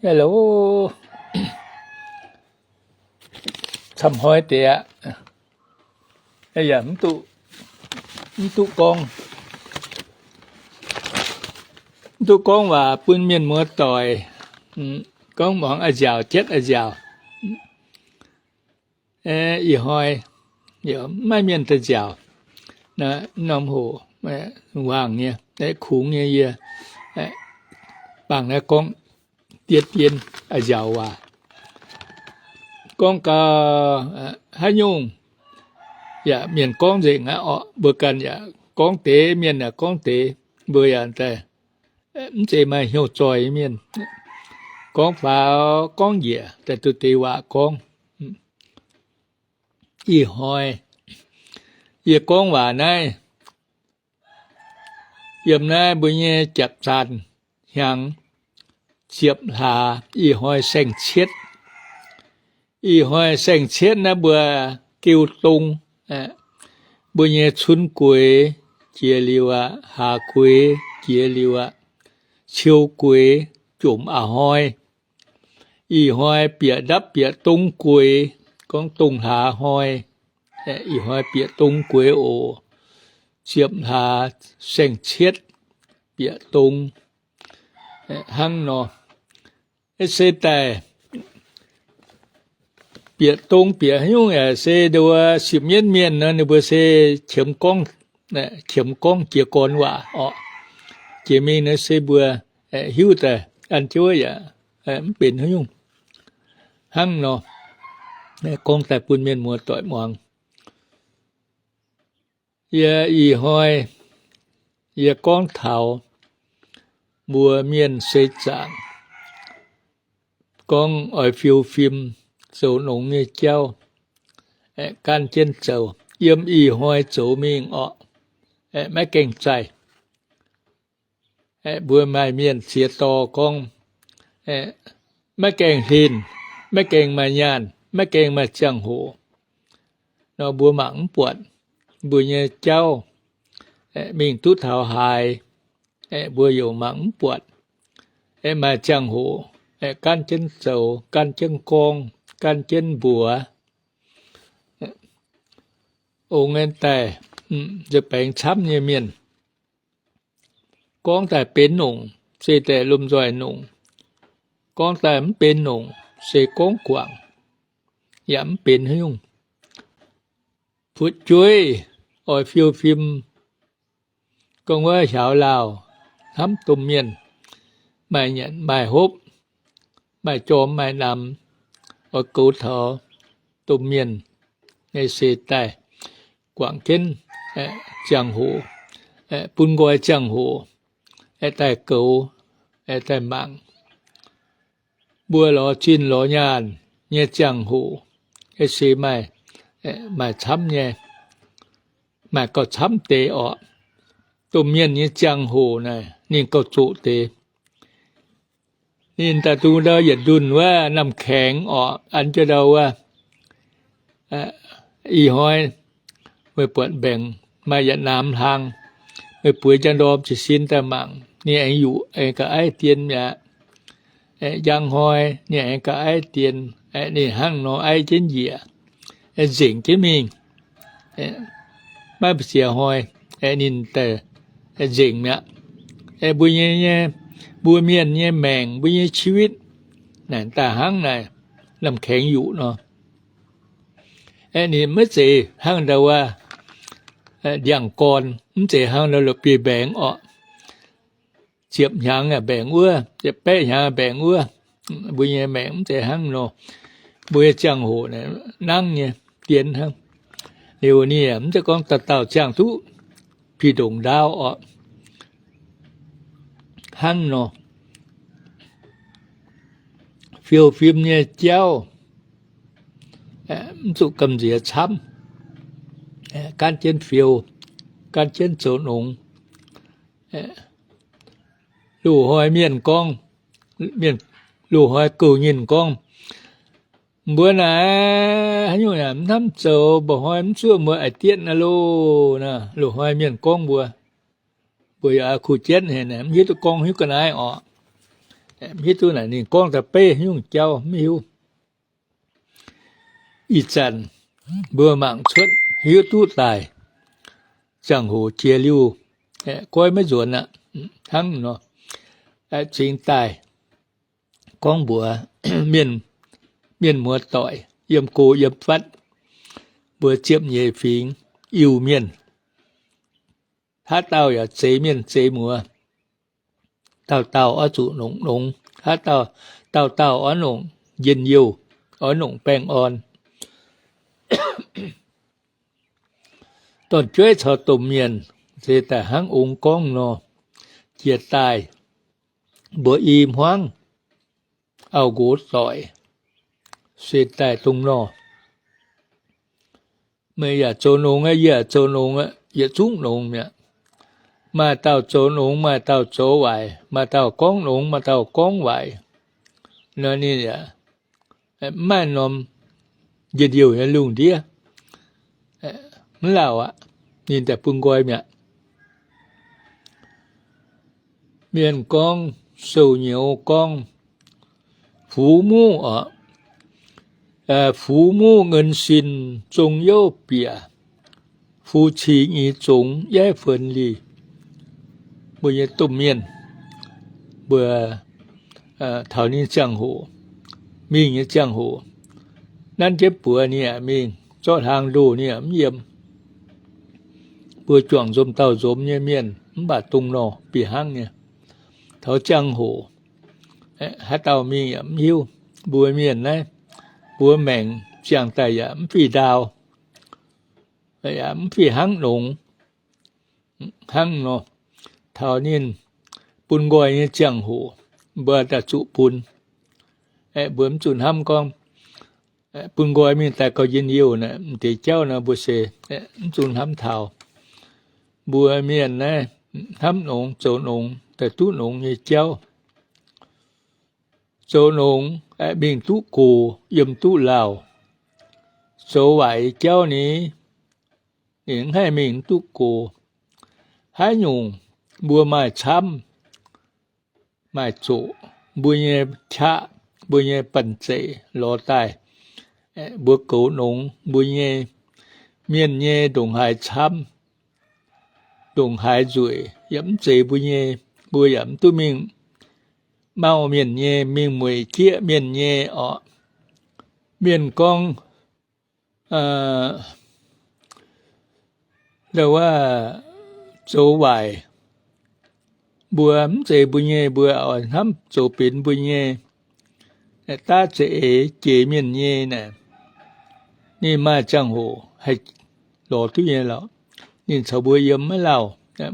Hello, camv hnoi deix aqv. Yaac mv duqv, mv duqv gorngv, mv duqv gorngv waac bun mienh muoz doic gorngv muangx a'nziaauc jatv a'nziaauc. Ih hnoi maiv mienh daaih nziaauc, norm hoc wangh nyei, kungx nyei, yie bangc naaiv gorngv dien dien a'nziaauc waac. Gorngv gau, haaix nyungc yaac mienh gorngv nzengc aqv orqc. Mbuo ganh yaac gorngv deix, mienh yaac gorngv deix, mbuo yaac daaih mv zeiz maaih hnyouv zoih mienh. Gorngv faaux gorngv njiec daaih duqv deix waac gorngv. Ih hnoi yie gorngv waac naaiv, yiem naaiv mbuo nyei japv zanc hnyangx ziepc hlaax, ih hnoi saeng-cietv. Ih hnoi saeng-cietv naaiv mbuo geu dong, mbuo nyei cun gueix jiex liuz aqv, hlaax gueix jiex liuz aqv, ciou gueix jomc a'hnoi. Ih hnoi bieqc ndapv bieqc dong gueix, gorngv dongh hlaax hnoi. Ih hnoi bieqc dong gueix oc. Ziepc hlaax saeng-cietv bieqc dong hnangv nor. Se daaih bieqc dong bieqc haaix nyungc yaac se nduov sipv mienv mienh nor, ninh mbuo se qiemx gorngv, qiemx gorngv jiez gorn waac orqc. Jiex mingh naaiv se mbuo hiuv daaih an jienv yaac mv benx haaix nyungc. Hnangv nor, gorngv daaih bun mienh muoz doic muangx. Yie ih hnoi yie gorngv taux mbuo mienh seix zaangc gorngv oix fiou fim zoux nongx nyei jauv, gan jienv zoux yiem ih hnoi zoux mingh orqc, maiv gaengh zaih. Mbuo maaih mienh ziex dorh gorngv, maiv gaengh hlen, maiv gaengh maaih nyaanh, maiv gaengh maaih ziangh hoc nor, mbuo mangc mv buatc mbuo nyei jauv mingh duqv taux haaix, mbuo yaac mangc mv buatc. Maaih ziangh hoc gan jienv zoux, gan jienv gorngv, gan jienv mbuox. Ong daaih nzuih baengx camv nyei mienh. Gorngv daaih benx nongc, se daaih lomh nzoih nongc. Gorngv daaih mv benx nongc, se gorngv guangc, yaac mv benx haaix nyungc. Fu'jueiv oix fiou fim, gorngv wuov hiaaux laauh hnamv domh mienh, maaih nyanc maaih hopv, maaih jorm maaih namx, oix goux taux domh mienh nyei se daaih guangc jienv ziangh hoc, bun nqoi ziangh hoc daaih goux, daaih mangc. Mbuo lorz zinh lorz nyaanh nyei ziangh hoc se maaih, maaih camv nyei, maaih gauh camv deix orqc. Domh mienh nyei ziangh hoc naaic ninh gauh zoqc deix. Ninh daaih dungx ndau yietc ndunh wuov Namh Kaengx orqc, an jienv ndau wuov. Ih hnoi meih buatc mbaengc maaih yietc namx hlang, meih bueix njang ndorm jiez sin daaih mangc, ninh aengx yuqc aengx ga'aiv dien mi'aqv. Njang hnoi ninh aengx ga'aiv dien, ninh hnangv nor aiv jienv njiec, nzengc jienv mingh. Maiv ba'ziex hnoi ninh daaih nzengc mi'aqv. Mbuo nyei, mbuo mienh nyei maengc, mbuo nyei ชีวิต naaic daaih hnangv naaic, Namh Kaengx yuqc nor. Ninh maiv zeiz hnangv ndau wuov ndiangx-gorn, mv zeiz hnangv ndau la'bieiv-mbaengx orqc. Ziepc hnyangx mbaengx wuov, ziepc baeqv hnyangx mbaengx wuov. Mbuo nyei maengc mv zeiz hnangv nor. Mbuo nyei ziangh hoc nangv nyei, dien hnangv. Liuz ninh mv zeiz gorngv dauh dauh ziangh duqv fih ndongc ndaauv orqc. Hnangv nor, fiou fim nyei jauv mv zuqc gamh nziex camv. Gaanv jienv fiou, gaanv jienv zoux nongx. Loz-hnoi mienh gorngv, mienh, loz-hnoi gouv nyinh gorngv, mbuo naaic haaix nyungc yaac mv hnamv zoux, mba'hnoi mv zuoqv mbuo a'dietv naaiv loh. Loz-hnoi mienh gorngv mbuo, mbuo yaac kuh jienv haic, mv hiuv duqv gorngv hiuv ga'naaiv orqc. Mv hiuv duqv naaic ninh gorngv daaih beiv nyungc jauv mv hiuv. Ih zanc mbuo mangc cuotv hiuv duqv daaih, ziangh hoc jiex liuh, goiv maiv nzuonx aqv. Hnangv nor, cingx daaih gorngv mbuox mienh, mienh muoz-doic yiem go yiem fatv, mbuo ziepc nyeic fingx Iu-Mienh, haaix dauh yaac zeix mienh zeix muoz, dauh dauh oix zuqc nongc nongx, haaix dauh, dauh dauh oix nongc njien-youh, oix nongc baengh orn. Dorn-jueiv caux domh mienh se daaih hnangv ong gorngv nor, jiex daaih mbuo i hmuangv auv-nqox doic se daaih dongh nor. Meih yaac zoux nongx aqv, yie yaac zoux nongx aqv, yietc zungv nongx mi'aqv. Maaih dauh zoux nongx, maaih dauh zoux waaic, maaih dauh gorngv nongx, maaih dauh gorngv waaic. Nor ninh yaac mv maaih norm njien-youh nyei lungh ndiev. Mv lauh aqv, ninh daaih bun nqoi mi'aqv. Mienh gorngv, sou nyouz gorngv, fuv muv oc, fuv muv เงินสิน zong youv bieqc, fuv cing nyei zongx yaiv fenx liz. Mbuo nyei domh mienh, mbuo taux ninh ziangh hoc, mingh nyei ziangh hoc, nanv jienv buoz ninh yaac mingh, zorqv hlaang ndoh ninh yaac mv yiem. Mbuo juangc nzom dauh nzomz nyei mienh mv baac dongh nor bieqc hnangv nyei. Taux ziangh hoc, haaix dauh mingh yaac mv hiuv. Mbuo mienh naaiv, mbuo maengc ziangh daaih yaac mv fih ndaauh, yaac mv fih hnangv nongx. Hnangv nor, taux ninh bun nqoi nyei ziangh hoc, mbuo daaih zuqc bun. Mbuo mv zuqc hnamv gorngv bun nqoi mingh daaih gauh njien-youh naaic, m'deix jauv naaic mbuo se mv zuqc hnamv taux. Mbuo mienh naaiv hnamv nongx, zoux nongx, daaih duqv nongx nyei jauv. Zoux nongx mingh duqv gox, yiem duqv lauh. Zoux waaic jauv ni, ninh mv haih mingh duqv gox. Haaix nyungc mbuo maaih camv, maaih zoqc, mbuo nyei qaqv, mbuo nyei banh zeic lorz daaih, mbuo goux nongx, mbuo nyei mienh nyei ndongc haaix camv, ndongc haaix nzueic yaac mv zeiz mbuo nyei, mbuo yaac mv duqv mingh mauh mienh nyei, mingh mueic jieqv mienh nyei orqc. Mienh gorngv, ndau wuov zoux waaic, mbuo mv zeiz mbuo nyei, mbuo oix hnamv zoux benx mbuo nyei. Daav za'eix jiex mienh nyei naaic, ninh maaih ziangh hoc haih lorz duqv nyei lorqc. Ninh caux mbuo yiem maiv lauh,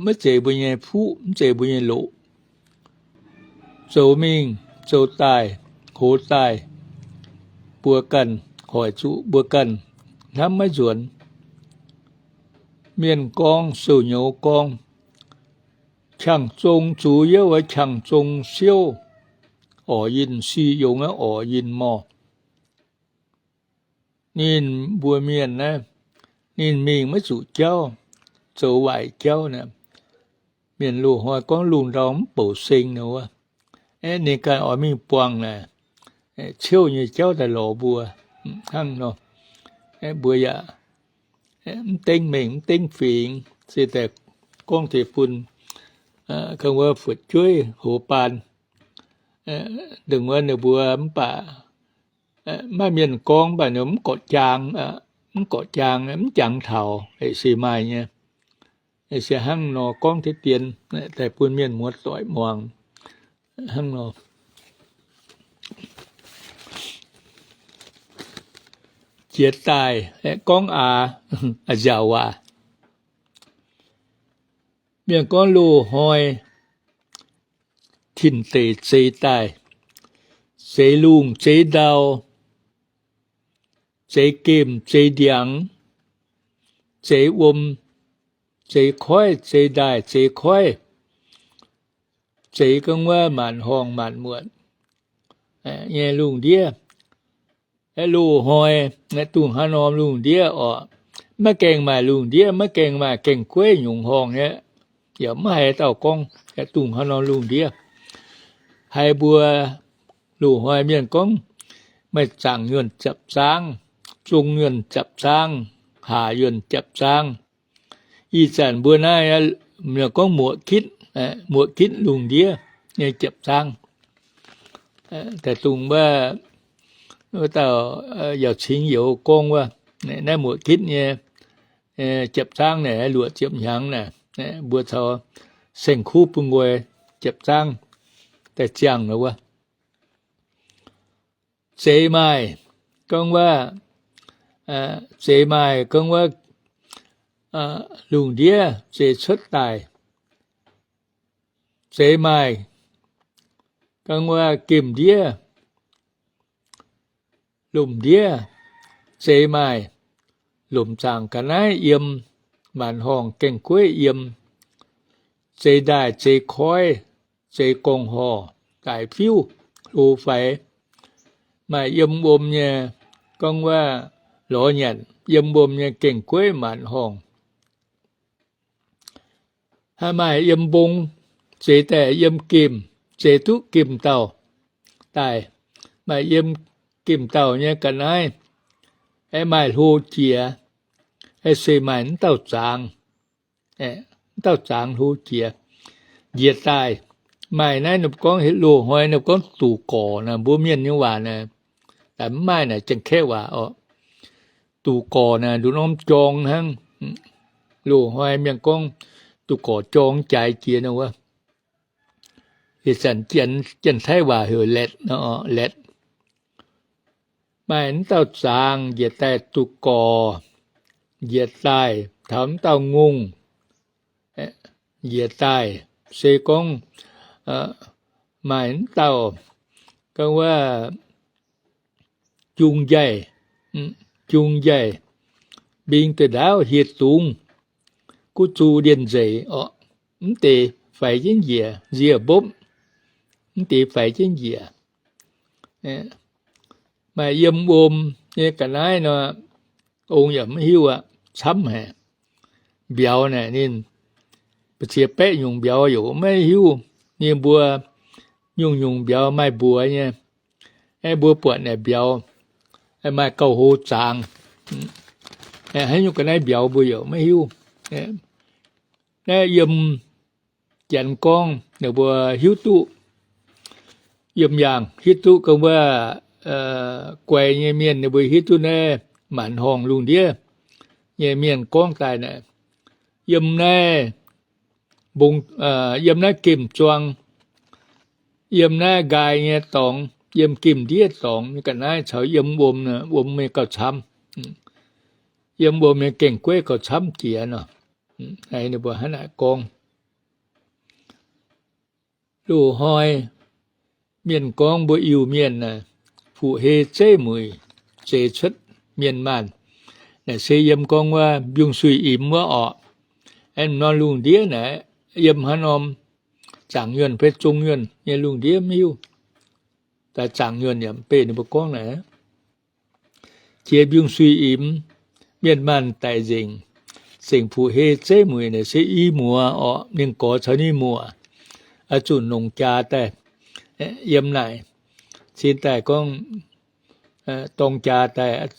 maiv zeiz mbuo nyei fuqv, mv zeiz mbuo nyei loqc. Zoux mingh zoux daaih, hoz daaih, mbuo ganh hoic zuqc mbuo ganh hnamv maiv nzuonx. Mienh gorngv, sou nyouz gorngv, qangx zong zuiz youv wuov qangx zong siouv, orc yinh si yongz wuov orc yinh morh. Ninh mbuo mienh naaiv, ninh mingh maiv zuqc jauv, zoux waaic jauv naaic. Mienh loz-hnoi gorngv lungh ndau mv bouc seng nor wuov, aeqv, ninh ganh oix mingh buangh naaic, ciouv nyei jauv daaih lorz mbuo hnangv nor. Aeqv, mbuo yaac mv dengv mengh mv dengv fingx, se daaih gorngv deix bun ga'naaiv wuov fu'jueiv hoz baan. Dongh wuov ninh mbuo mv baac maaih mienh gorngv mv baac ninh mv gorqv-jaang, mv gorqv-jaang, mv jangx taux, se maaih nyei. Se hnangv nor gorngv deix dien daaih bun mienh muoz-doic muangx hnangv nor. Jiex daaih gorngv aax, a'nziaauc waac. Mienh gorngv loz-hnoi tin-deic zeix daaih, zeix lungh zeix ndau, zeix gemh zeix ndiangx, zeix wuom, zeix koiv, zeix ndaaih zeix koiv, zeix ga'naaiv wuov maanc horngh maanc muotc nyei lungh ndiev. Loz-hnoi dungh haaix norm lungh ndiev orqc? Maiv gaengh maaih lungh ndiev, maiv gaengh maaih gaengh gueiv nyungc horngh nyei. Yaac maiv haiz dauh gorngv dungh haaix norm lungh ndiev. Haiz mbuo loz-hnoi mienh gorngv maaih zaangc yuonh japv zaangv, zong yuonh japv zaangv, haac yuonh japv zaangv. Ih zanc mbuo naaiv gorngv muoqc kitv, muoqc kitv lungh ndiev nyei japv zaangv. Daaih dongh wuov dauh yaac cingx youz gorngv wuov, naaiv muoqc kitv nyei japv zaangv naaic, luoqc ziepc hnyangx naaic, mbuo caux saeng-kuv bun nqoi japv zaangv daaih ziangh wuov. Zeix maaih, gorngv wuov, zeix maaih gorngv wuov, lungh ndiev zeix cuotv daaih. Zeix maaih gorngv wuov gemh ndiev, lomh ndiev. Zeix maaih lomc zaangc ga'naaiv yiem, maanc horngh gaeng-gueiv yiem. Zeix ndaaih zeix koiv, zeix gorngv-horc, daic fiuv, hlo faix. Maaih yiem wuom nyei, gorngv wuov lorz nyanc, yiem wuom nyei gaeng-gueiv maanc horngh. Haaix maaih yiem mbong, zeix daaih yiem gemh, zeix duqv gemh dauh daaih. Maaih yiem gemh dauh nyei ga'naaiv, aeqv, maaih hlo jiex, aeqv, se maaih mv dauh zaangc, mv dauh zaangc hlo jiex, njiec daaih. Maaih naaiv ninh mbuo gorngv loz-hnoi ninh mbuo gorngv duqc gorc naaic, mbuo mienh nyei waac naaic, mv maaih naaic Janx-Kaeqv waac oc. Duqc gorc naaic nduqc norm jorng hnangv. Loz-hnoi mienh gorngv duqc gorc jorng jaaix jiex nor wuov. Ih zanc Janx-Taiv waac heuc letc, letc. Maaih mv dauh zaangc njiec daaih duqv gorc, njiec daaih taux mv dauh ngongh, njiec daaih se gorngv maaih mv dauh gorngv wuov jung njaih, jung njaih, mbing deix ndaauv hieh dungz, guv zuh ndien nzeic orqc, mv deix faix jienv njiec, nzie mbopv, mv deix faix jienv njiec. Maaih yiem wuom nyei ga'naaiv nor, ong yaac maiv hiuv aqv, camv haic. Mbiauz naaic ninh mbu'ziex baeqv nyungc mbiauz yaac maiv hiuv. Ninh mbuo nyungc-nyungc mbiauz maaih mbuox nyei. Aeqv, mbuo buatc naaic mbiauz maaih gauh hlo zaangc. Haaix nyungc ga'naaiv mbiauz mbuo yaac maiv hiuv. Naaiv yiem Janx gorngv ninh mbuo hiuv duqv, yiem yaangh hiuv duqv gorngv wuov guai nyei mienh ninh mbuo hiuv duqv naaiv maanc horngh lungh ndiev nyei mienh gorngv daaih naaic, yiem naaiv mbong, yiem naaiv gemh zuang, yiem naaiv nqaai nyei dorngx, yiem gemh ndiev dorngx ga'naaiv caux yiem wuom, wuom nyei gauh camv. Yiem wuom nyei gaeng-gueiv gauh camv jiex nor. Ninh mbuo hnangv naaic gorngv. Loz-hnoi mienh gorngv mbuo Iu-Mienh naaic, fuqv-hei zeiv mueic zeix cuotv mienh maanh. Naaic se yiem gorngv wuov mbiungc-suiv-imx wuov orqc. Aeqv, norm lungh ndiev naaic, yiem haaix norm zaangc yuonh fai zong yuonh nyei lungh ndiev maiv hiuv. Daaih zaangc yuonh yaac mv bei ninh mbuo gorngv naaic. Jiex mbiungc-suiv-imx, mienh maanh daic nzengc, zengc fuqv-hei zeiv mueic naaic se i muoz orqc, ninh gorx caux ninh muoc, zuqc nongc jaax daaih, yiem naaic, cin daaih gorngv, dorng jaax daaih,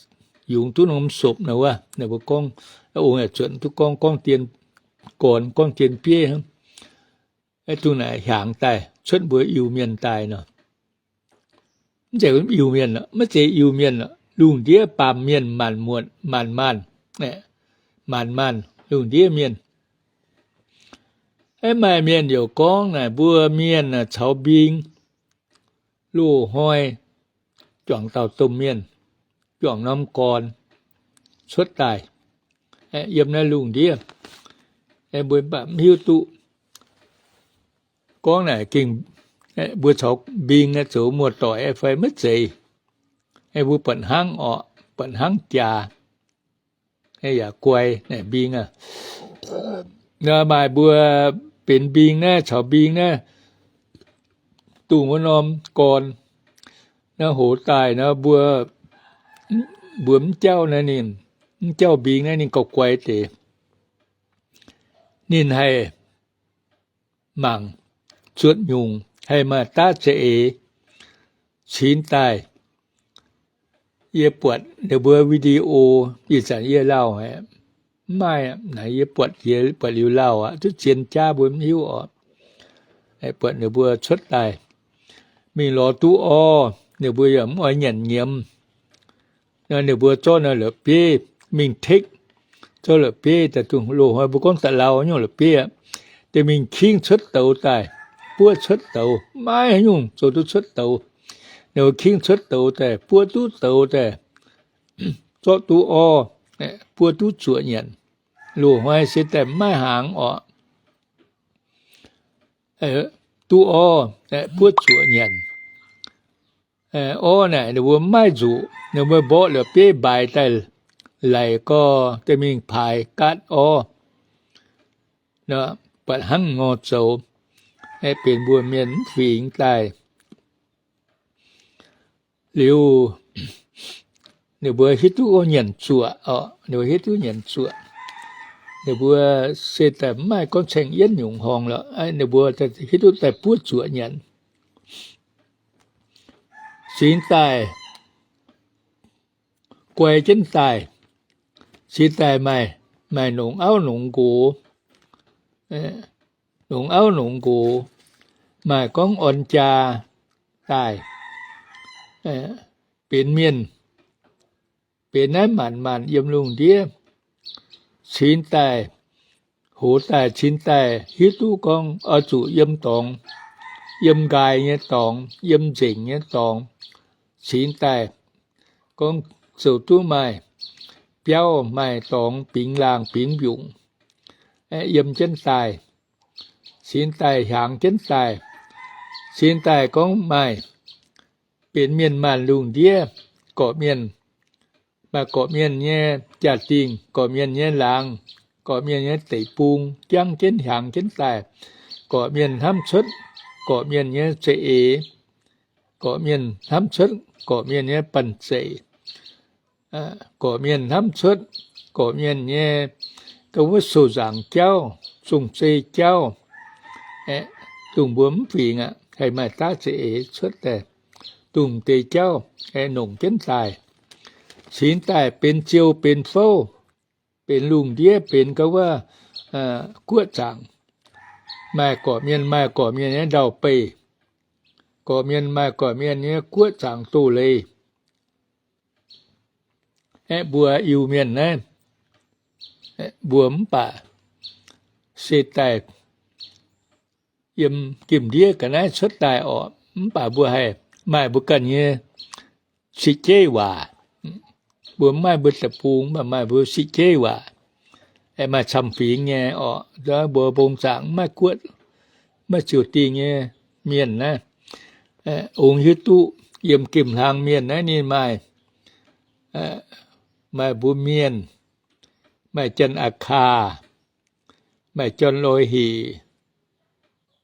yungz duqv norm sopc naaic wuov, ninh mbuo gorngv, ong yaac zuotc duqv gorngv, gorngv dien gorn, gorngv dien bieiv hnangv. Dongh naaic hiaangx daaih cuotv mbuo Iu-Mienh daaih nor. Mv zeiz Iu-Mienh, maiv zeiz Iu-Mienh, lungh ndiev baamh mienh maanc muotc, maanc maanh, maanc maanh lungh ndiev mienh. Aeqv, maaih mienh yaac gorngv naaic, mbuo mienh caux mbing loz-hnoi juangc dauh domh mienh, juangc norm gorn cuotv daaih yiem naaiv lungh ndiev. Mbuo mv baac mv hiuv duqv gorngv naaic gengh mbuo caux mbing naaiv zoux muoz-doic fai maiv zeiz. Mbuo buatc hnangv orqc, buatc hnangv jaax, yaac guai naaic mbing aqv. Maaih mbuo benx mbing naaiv caux mbing naaiv dongh wuov norm gorn naaiv hoz daaih nor, mbuo, mbuo mv jauv naaiv ninh, mv jauv mbing naaiv ninh gauh guai deix. Ninh haih mangc zuotc nyungc, haih maaih daav za'eix. Cingx daaih yie buatc ninh mbuo video, ih zanc yie lauh haic, mv maaih, naaiv yie buatc, yie buatc liuz lauh aqv, duqv zien jaav mbuo mv hiuv oc. Buatc ninh mbuo cuotv daaih mingh lorz duqv orv, ninh mbuo yaac mv oix nyanc nyiemz. Ninh mbuo zorqv naaiv la'bieiv mingh tekv, zorqv la'bieiv daaih, dongh loz-hnoi mbuo gorngv da'lau nyungc la'bieiv aqv, deix mingh kingv cuotv douz daaih, buov cuotv douz, maiv haaix nyungc zoux duqv cuotv douz. Ninh mbuo kingv cuotv douz daaih, buov duqv douz daaih, zorqv duqv orv, buov duqv zuoqc nyanc. Loz-hnoi se daaih maiv hnaangx orqc. Duqv orv, buov zuoqc nyanc. Orv naaic ninh mbuo maiv nzuqc, ninh mbuo mborqv la'bieiv mbaaix daaih laic gorx daaih mingh paaix gaatv orv. Buatc hnangv nor zoux, benx mbuo mienh mv fingx daaih. Liuz, ninh mbuo hiuv duqv nyanc zuoqc oc, ninh mbuo hiuv duqv nyanc zuoqc. Ninh mbuo se daaih mv maaih gorngv caeng yienv nyungc horngh lorqc, ninh mbuo hiuv duqv daaih buov zuoqc nyanc. Cingx daaih guai jienv daaih, cingx daaih maaih, maaih nongx auv nongx nqox, nongx auv nongx nqox, maaih gorngv orn jaa daaih, benx mienh, benx naaiv maanc maanc yiem lungh ndiev. Cingx daaih, hoz daaih cingx daaih hiuv duqv gorngv oix zuqc yiem dorngx, yiem nqaai nyei dorngx, yiem nzengc nyei dorngx. Cingx daaih gorngv zoux duqv maaih biauv maaih dorngx bingx laangh bingx mbiungc, yiem jienv daaih. Cingx daaih hiaangx jienv daaih, cingx daaih gorngv maaih benx mienh maanh lungh ndiev, gorqv-mienh, maaih gorqv-mienh nyei jaa-dingh, gorqv-mienh nyei laangz, gorqv-mienh nyei deic-bung, jangv jienv hiaangx jienv daaih, gorqv-mienh hnamv cuotv gorqv-mienh nyei za'eix, gorqv-mienh hnamv cuotv gorqv-mienh nyei banh-zeic, gorqv-mienh hnamv cuotv gorqv-mienh nyei ga'wuov sou-nzaangc jauv, zong-zei jauv, aeqv, dongh mbuo mv fingx aqv, haih maaih daav za'eix cuotv daaih, dongh deix jauv aeqv, nongc jienv daaih. Cingx daaih benx ziou benx fouv, benx lungh ndiev benx ga'wuov guoqv zaangc, maaih gorqv-mienh maaih gorqv-mienh nyei ndau-beih, gorqv-mienh maaih gorqv-mienh nyei guoqv zaangc doz-leiz. Aeqv, mbuo Iu-Mienh naaiv, mbuo mv baac se daaih yiem gimh ndiev ga'naaiv cuotv daaih orqc, mv baac mbuo haih maaih mbuo ganh nyei siqv-jeiv waac. Mbuo mv maaih mbuo deic-bung, mv baac maaih mbuo siqv-jeiv waac, aeqv, maaih camv-fingx nyei orqc. Mbuo mbong zaangc mv maaih guoqv, mv maaih ziouc dingh nyei mienh naaiv, ong hiuv duqv yiem gemh hlang mienh naaiv ninh maaih, maaih mbuo mienh, maaih Janx-Aa^kaa, maaih Janx-Loi Hic,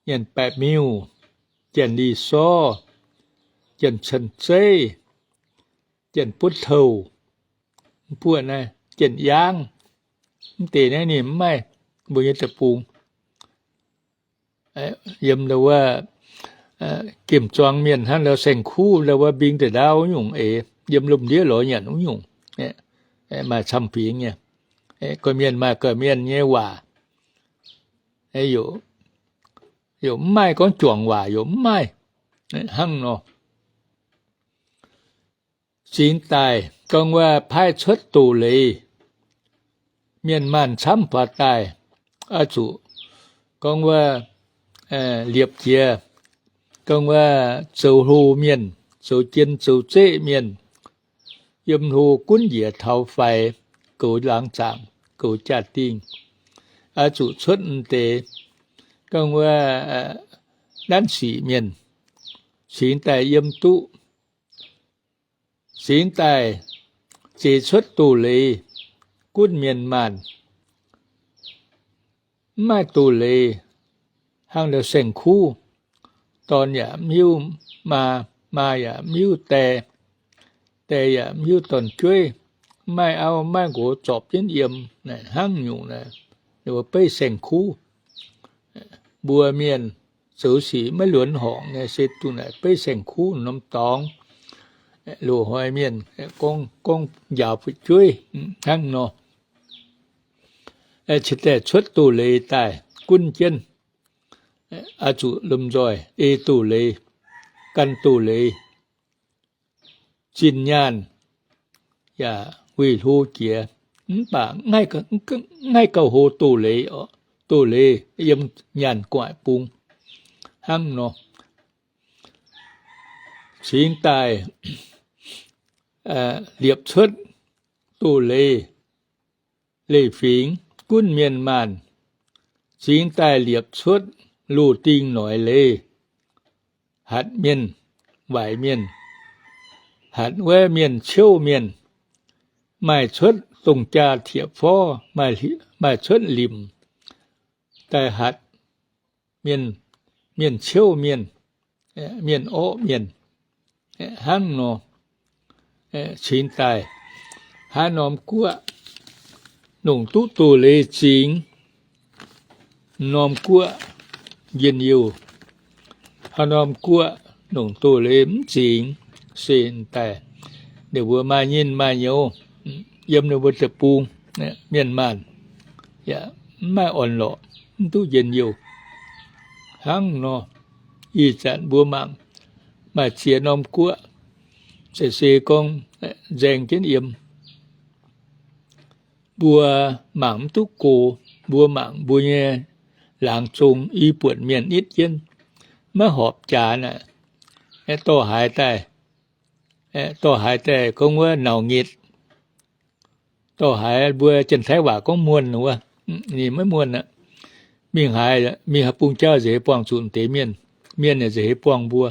Nyanc Baeqc Miuh, Janx-Lih Sorv, Janx-Cen Zeiv, Janx-Butv Touh, mv buoqv naaiv Janx-Yaangv. Mv deix naaiv ninh mv maaih mbuo nyei deic-bung. Yiem wuov gemh zuangx mienh hnangv Laauv Saeng-Kuv, wuov Mbing Da'ndaauv nyungc eix, yiem lomh ndiev lorz nyanc wuov nyungc, maaih camv-fingx nyei. Gorqv-mienh maaih gorqv-mienh nyei waac, yaac mv maaih gorngv juangc waac, yaac mv maaih hnangv nor. Cingx daaih gorngv wuov paaiv cuotv doz-leiz, mienh maanh camv faaux daaih, oix zuqc gorngv wuov liepc jiez, gorngv wuov zoux hlo mienh, zoux jien zoux zeqv mienh, yiem hlo gunv njiec taux faix, goux laangz zaangc, goux jaa-dingh, oix zuqc cuotv m'deix gorngv wuov nanv sic mienh, cingx daaih yiem duqv. Cingx daaih zeix cuotv doz-leiz gunv mienh maanh. Mv maaih doz-leiz hnangv Laauv Saeng-Kuv, dorn yaac mv hiuv maa, maa yaac mv hiuv die, die yaac mv hiuv dorn-jueiv, mv maaih auv mv maaih nqox zorpc jienv yiem hnangv nyungc naaic, beiv Saeng-Kuv. Mbuo mienh zoux sic maiv luonx horngc nyei, se dongh naaic beiv saeng-kuv norm dorngx, loz-hnoi mienh gorngv, gorngv njaaux fu'jueiv hnangv nor. Cingx daaih cuotv doz-leiz daaih gunv jienv, oix zuqc lomh nzoih ei doz-leiz, gan doz-leiz, zinh nyaanh yaac weih hlo jiex, mv baac mv haih gauh hlo doz-leiz, doz-leiz yiem nyaanh gu'nguaaic bung hnangv nor. Cingx daaih liepc cuotv doz-leiz leiz-fingx gunv mienh maanh, cingx daaih liepc cuotv loz-dingh noiz leiz, hatc mienh, waaic mienh, hatc wuov mienh ciouv mienh, maaih cuotv dongh jaa tieqc forv, maaih cuotv limc daaih hatc mienh, mienh ciouv mienh, mienh orqv mienh hnangv nor. Cingx daaih haaix norm guoqv longc duqv doz-leiz zingx, norm guoqv njien-youh. Haaix norm guoqv longc doz-leiz mv zingx, se daaih ninh mbuo maaih nyinh maaih nyouz, yiem ninh mbuo deic-bung, mienh maanh yaac mv maaih orn-lorqc, mv duqv njien-youh hnangv nor. Ih zanc mbuo mangc maaih ziex norm guoqv, se gorngv nzaeng jienv yiem. Mbuo mangc mv duqv gox, mbuo mangc mbuo nyei laangz zong i buonc mienh nitv jienv, maiv horpc jaax aqv. Dorh haaix daaih, dorh haaix daaih gorngv wuov naux nyitc. Dorh haaix mbuo Janx-Taiv waac gorngv muonh wuov, ninh maiv muonh aqv. Mingh haaix, mingh haaix bung jauv nzeix buangh zuqc deix mienh, mienh yaac nzeix buangh mbuo.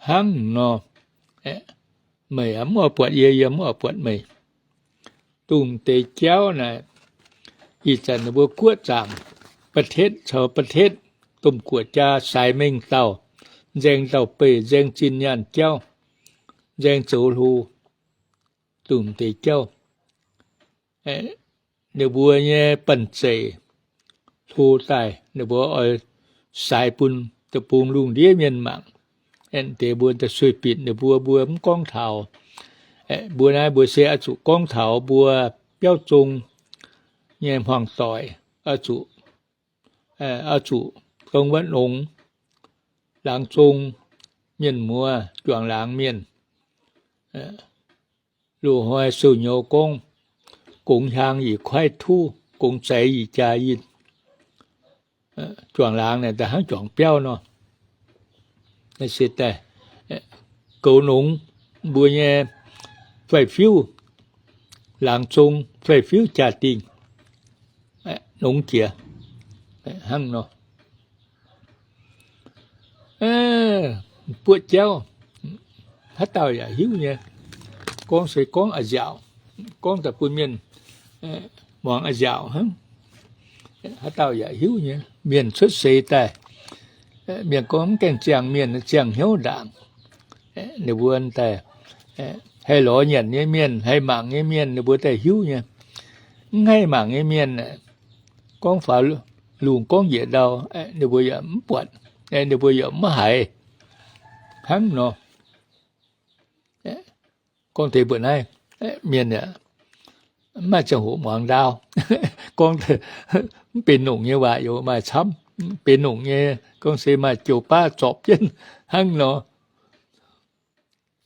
Hnangv nor, meih mv oix buatc yie, yie mv oix buatc meih. Dongh deix jauv naaic, ih zanc ninh mbuo guoqv zaangc ประเทศ caux ประเทศ, domh guoqv jaa sai mengh dauh, nzaeng dauh beih, nzaeng zinh nyaanh jauv, nzaeng zoux hlo, dongh deix jauv. Ninh mbuo nyei banh zeic hlo daaih, ninh mbuo oix sai bun deic-bung lungh ndiev mienh mangc. Aengx deix mbuo daaih sueih bitc ninh mbuo, mbuo mv gorngv taux. Mbuo naaiv mbuo se oix zuqc gorngv taux mbuo biauv zong nyei hmuangx doic, oix zuqc, oix zuqc gorngv wuov nongx, laangz zong, mienh muoz, juangc laangz mienh, loz-hnoi sou-nyouz gorngv, gongx hiaang yie kuaaiv tuv, gongx zaix yie jaa yinh. Juangc laangz naaic daaih hnangv juangc biauv nor. Naaiv se daaih goux nongx mbuo nyei faix-fiuv, laangz zong faix-fiuv jaa-dingh, nongx jiex hnangv nor. Buoqv jauv, haaix dauh yaac hiuv nyei. Gorngv se gorngv a'nziaauc, gorngv daaih bun mienh muangx a'nziaauc hnangv. Haaix dauh yaac hiuv nyei. Mienh cuotv seix daaih, mienh gorngv mv gaengh ziangh mienh, ziangh hnyouv ndaangc. Ninh mbuo daaih haih lorz nyanc nyei mienh, haih mangc nyei mienh, ninh mbuo daaih hiuv nyei. Mv haih mangc nyei mienh, gorngv faaux lungh gorngv njiec ndau, ninh mbuo yaac mv buatc, ninh mbuo yaac mv haiz hnangv nor. Gorngv deix mbuo naaiv mienh aeqv, mv maaih ziangh hoc muangx ndaau. Gorngv mv benx nongc nyei waac yaac maaih camv. Benx nongc nyei, gorngv se maaih joux baav zorpc jienv hnangv nor.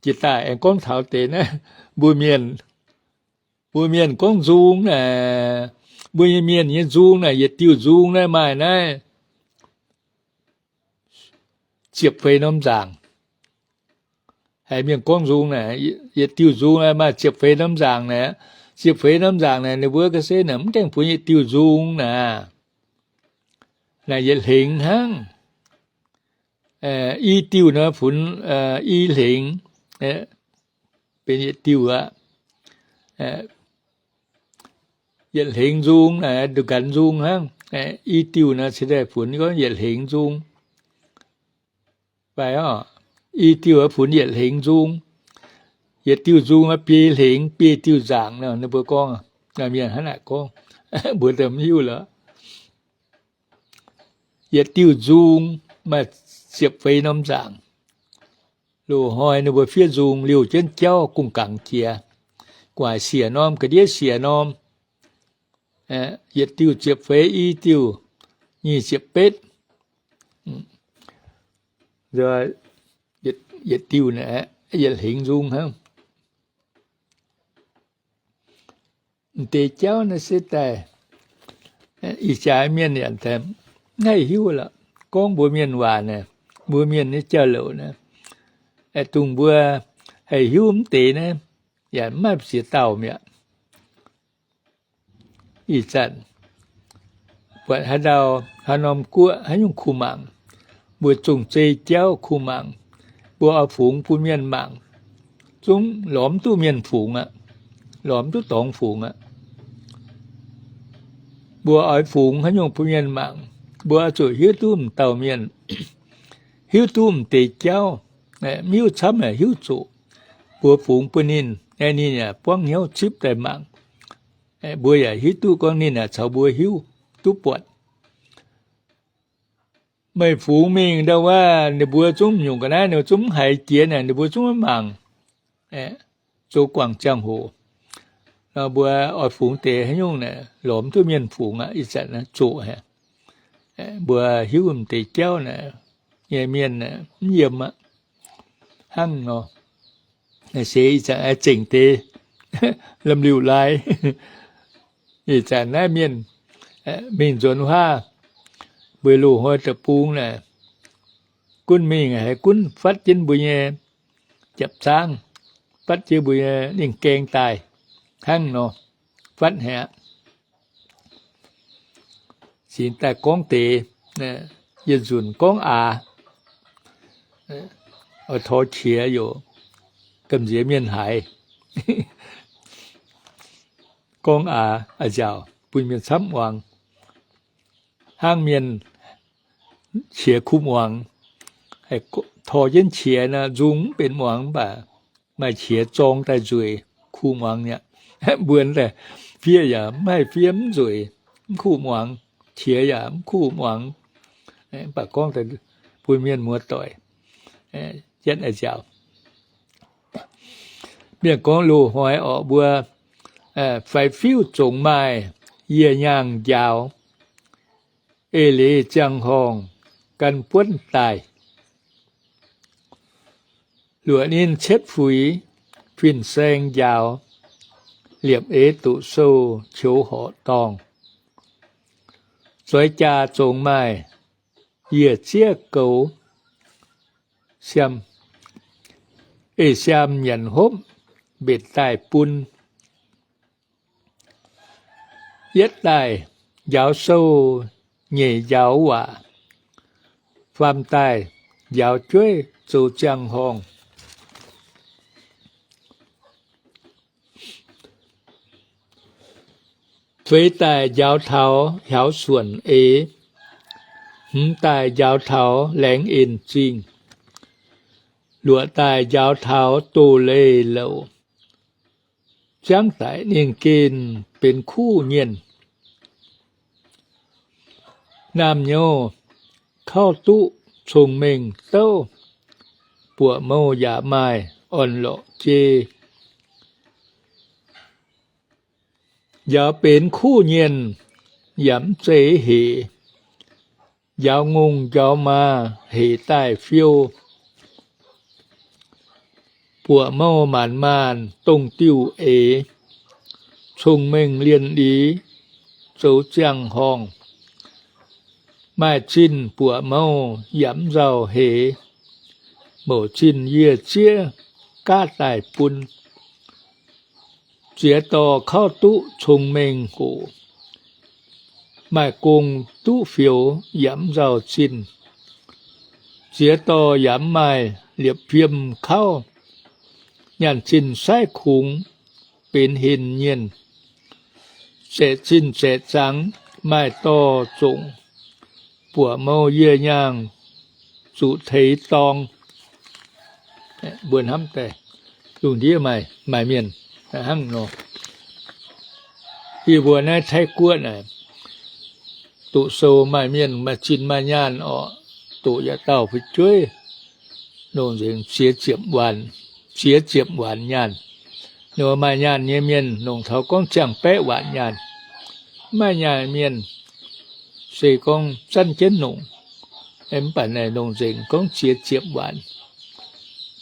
Jiex daaih aengx gorngv taux deix naaiv, mbuo mienh, mbuo mienh gorngv nzung naaic, mbuo nyei mienh nyei nzung naaic, yietc diuh nzung naaiv maaih naaiv ziepc feix norm nzaangc. Haiz mienh gorngv nzung naaic, yietc diuh nzung naaiv maaih ziepc feix norm nzaangc naaic. Ziepc feix norm nzaangc naaic, ninh mbuo ga'sie naaic mv gaengh funx yietc diuh nzung naaic. Naaic yietc hlengx hnangv. I diuh nor funx i hlengx, benx yietc diuh aqv. Yietc hlengx nzung naaic, nduqc ganh nzung hnangv. I diuh naaic cingx daaih funx gorngv yietc hlengx nzung. Fai orqc, i diuh funx yietc hlengx nzung. Yietc diuh nzung aqv, biei hlengx, biei diuh nzaangc nor, ninh mbuo gorngv. Mienh hnangv naaic gorngv, mbuo daaih mv hiuv lorqc. Yietc diuh nzung, maaih ziepc feix norm nzaangc. Loz-hnoi ninh mbuo fiev nzung liouh jienv jauv gong-gaangc jiex, gu'nguaaic siec norm, ga'ndiev siec norm, yietc diuh ziepc feix, i diuh nyic ziepc betv, yietc diuh, yietc hlengx nzung hnangv. M'deix jauv naaiv se daaih, ih jaax mienh yaac maiv haih hiuv lorqc. Gorngv mbuo mienh waac naaic, mbuo mienh nyei jauv-louc naaic, dongh mbuo haih hiuv mv deix naaiv, yaac mv maaih ziex dauh mi'aqv. Ih zanc buatc haaix dauh haaix norm guoqv haaix nyungc kuh mangc, mbuo zong zei jauv kuh mangc, mbuo oix fungx bun mienh mangc, zungv lorz mv duqv mienh fungx aqv, lorz mv duqv dorngx fungx aqv. Mbuo oix fungx haaix nyungc bun mienh mangc, mbuo oix zuqc hiuv duqv m'dauh mienh, hiuv duqv m'deix jauv, mv hiuv camv yaac hiuv zoqc. Mbuo fungx bun ninh, ninh yaac buangv hnyouv zipv daaih mangc. Mbuo yaac hiuv duqv gorngv ninh yaac caux mbuo hiuv duqv buatc. Meih fungx mingh ndau wuov, ninh mbuo zungv nyungc ga'naaiv ninh zungv mv haiz jiex naaic, ninh mbuo zungv maiv mangc, zoux guangc ziangh hoc. Nor mbuo oix fungx deix haaix nyungc naaic, lorz mv duqv mienh fungx aqv. Ih zanc naaiv zoqc haic. Mbuo hiuv m'deix jauv naaic, nyei mienh mv yiem aqv. Hnangv nor, se ih zanc zengc deix lamh liuh lai. Ih zanc naaiv mienh mingh nzuonx huaav, mbuo loz-hnoi deic-bung naaic, gunv mingh haiz gunv fatv jienv mbuo nyei japc zaangv, fatv jienv mbuo nyei lingh gaeng daaih hnangv nor, fatv haic aqv. Cingx daaih gorngv deix, yietc nzunc gorngv aax, oix tor qiex youc gamh nziex mienh haiz. Gorngv aax, aax nziaauc bun mienh camv muangx. Hnangv mienh qiex kuh muangx, tor jienv qiex nor, nzung mv benx muangx mv baac maaih qiex zorng daaih nzueic kuh muangx mi'aqv. Mbuo daaih fiev yaac mv haih fiev mv nzueic, mv kuh muangx, qiex yaac mv kuh muangx. Mv baac gorngv bun mienh muoz-doic jienv a'nziaauc. Mienh gorngv loz-hnoi orqc, mbuo faix-fiuv zongc maaih yie nyaangh njaaux, eix leiz ziangh horngh gan buonv daaih. Luoqc ninh cietv fuix fin-saeng njaaux, liepc eix doqc sou qiux horqc dorngh. Zoix jaax zongc maaih yiec zieqv goux, siam, eix siam nyanc hopv mbenc daaih bun. Yietv daaih njaaux sou, nyeic njaaux waac, faam daaih njaaux jueiv zoux ziangh horngh. Feix daaih njaaux taux hiaaux suonc eix, hmz daaih njaaux taux laengz en zingh, luoqc daaih njaaux taux doz-leiz louc, ziangv daic ninh ginh benx kuv nyienh. Naamh nyouz kauv duqv cong-mengh douv, buoqc mouh yaac maaih orn-lorqc jei. Njaaux benx kuv nyienh yaac mv zeiz hec, njaaux ngongh njaaux maa hec daaih fiou. Buoqc mouh maanc maanh dongh diuh eix, cong-mengh lienh liz zoux ziangh horngh. Maaih zinh buoqc mouh yaac mv nzauh heix, mouc zinh yie zieqv gaav daaih bun. Ziex dorh kauv duqv cong-mengh hoc, maaih gong duqv fioux yaac mv nzauh zinh. Ziex dorh yaac mv maaih liepc fiem kauv, nyaanh zinh saaiv kungx benx henh nyienh. Zaeqc zinh zaeqc zangx maaih dorh zongc, buoqc mouh yie nyaangh zuqc teix dorng. Mbuo hnamv daaih lungh ndiev maaih, maaih mienh hnangv nor. Yie mbuo naaiv Taiv guoqv naaic, doqc sou maaih mienh maaih zinh maaih nyaanh orqc. doqc yietc dauh fu'jueiv, longc nzengc ziex ziepc waanc, ziex ziepc waanc nyaanh. Ninh mbuo maaih nyaanh nyei mienh longc taux gorngv ziangh baeqv waanc nyaanh. Mv maaih nyaanh mienh se gorngv zanv jienv longc, mv baac naaic longc nzengc gorngv ziex ziepc waanc.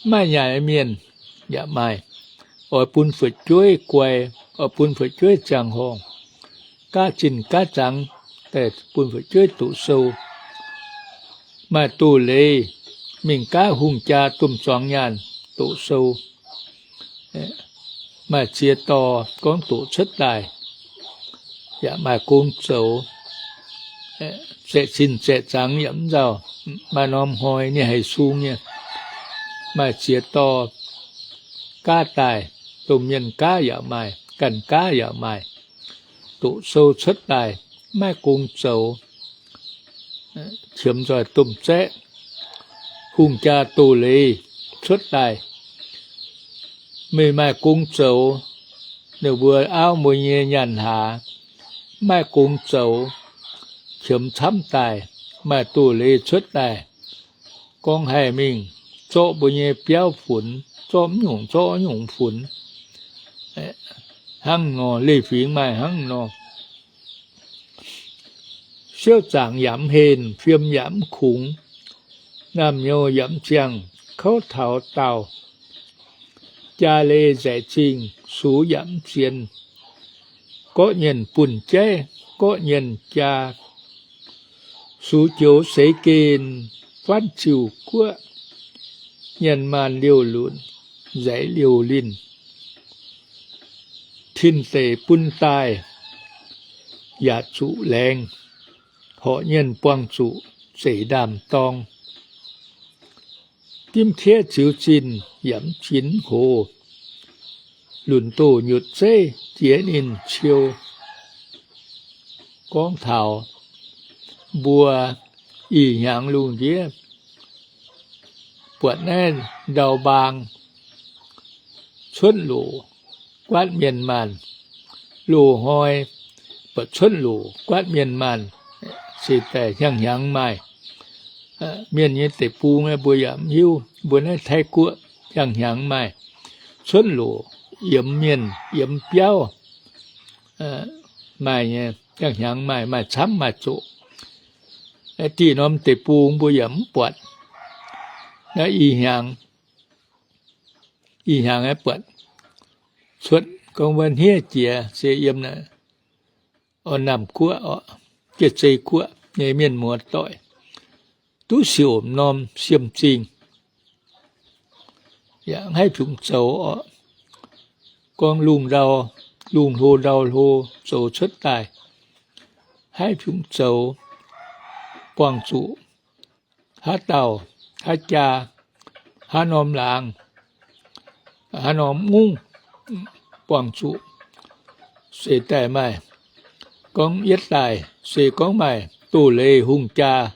Mv maaih nyaanh mienh yaac maaih, oix bun fu'jueiv guai, oix bun fu'jueiv ziangh horngh, gaav zinh gaav zangx daaih bun fu'jueiv doqc sou. Maaih doz-leiz mingh gaav hungh jaa domh zuangx nyaanh doqc sou. Maaih ziex dorh gorngv doqc cuotv daaih, yaac maaih gong zoux. Zaeqc zinh zaeqc zangx yaac mv nzauh, maaih norm hnoi ninh haih sung nyei. Maaih ziex dorh gaav daaih, domh mienh gaav yaac maaih, ganh gaav yaac maaih. Doqc sou cuotv daaih, maiv gong zoux, qiemx nzoih domh zaeqv, hungh jaa doz-leiz cuotv daaih, meih maaih gong zoux, ninh mbuo auv mbuo nyei nyaanh hlaax, maiv gong zoux, qiemx camv daaih, maaih doz-leiz cuotv daaih, gorngv haih mingh zorqv mbuo nyei biauv funx, zorqv mv nyungc zorqv nyungc funx. Hnangv nor, leiz-fingx maaih hnangv nor. Siouv zaangc yaac mv henh, fiem yaac mv kungx, naamh nyouz yaac mv ziangh kouv taux daauh. Jaa leih nzaeqc zingh, sux yaac mv zien, gorqv nyienh bunh jaiv, gorqv nyienh jaa. Sux joux seix gen, faanv ziuh guoqv, nyaanh maanh liouh lunc, nzaix liouh linh. Tin deic bun daaih yaac zuqc laengz, horc nyienh buangh zuqc zeic ndaamv-dorng. Dimv tiev ziux zinh yaac mv jinx hoz, lunc doh nyutc zeiv jiex ninh ciou. Gorngv taux mbuo ih hnyangx lungh ndiev buatc naaiv ndau mbaang cuotv loc guaatv mienh maanh, loz-hnoi buatc cuotv loc guaatv mienh maanh, se daaih hnyangx-hnyangx maaih. Mienh nyei deic-bung mbuo yaac mv hiuv, mbuo naaiv Taiv Guoqv hnyangx-hnyangx maaih cuotv loc yiemx mienh yiemx biauv. Maaih nyei, hnyangx-hnyangx maaih, maaih camv maaih zoqc. Dieh norm deic-bung mbuo yaac mv buatc. Naaiv ih hnyangx, ih hnyangx aeqv, buatc cuotv gorngv wuov hniev jiex se yiem naaiv Orn Naamh Guoqv oc, Jiex Zei Guoqv nyei mienh muoz-doic, duqv siouc norm siem zingh, yaac mv haih fiungc zoux oc. Gorngv lungh ndau, lungh hlo ndau hlo zoux cuotv daaih, haih fiungc zoux buangh zuqc haaix dauh, haaix jaa, haaix norm laangz, haaix norm ngongh buangh zuqc. Se daaih maaih gorngv yietv daaih se gorngv maaih doz-leiz hungh jaa,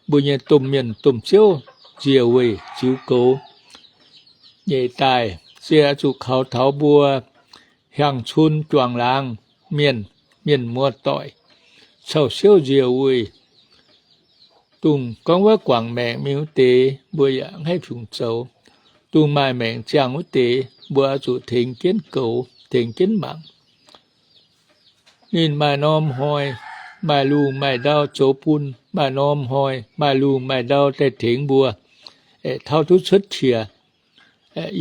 mbuo nyei domh mienh domh ziouv nzie weih ziux goux nyeic daaih, se oix zuqc kaux taux mbuo hiaang cun juangc laangz mienh, mienh muoz-doic, cau siouv nzie weih. Dongh gorngv wuov guangc maengc mingh wuov deix mbuo yaac mv haih fiungc zoux. Dongh maaih maengc ziangh wuov deix mbuo oix zuqc tengx jienv goux, tengx jienv mangc. Ninh maaih norm hnoi, maaih lungh maaih ndau zoux bun, maaih norm hnoi, maaih lungh maaih ndau daaih tengx mbuo, tauv duqv cuotv qiex,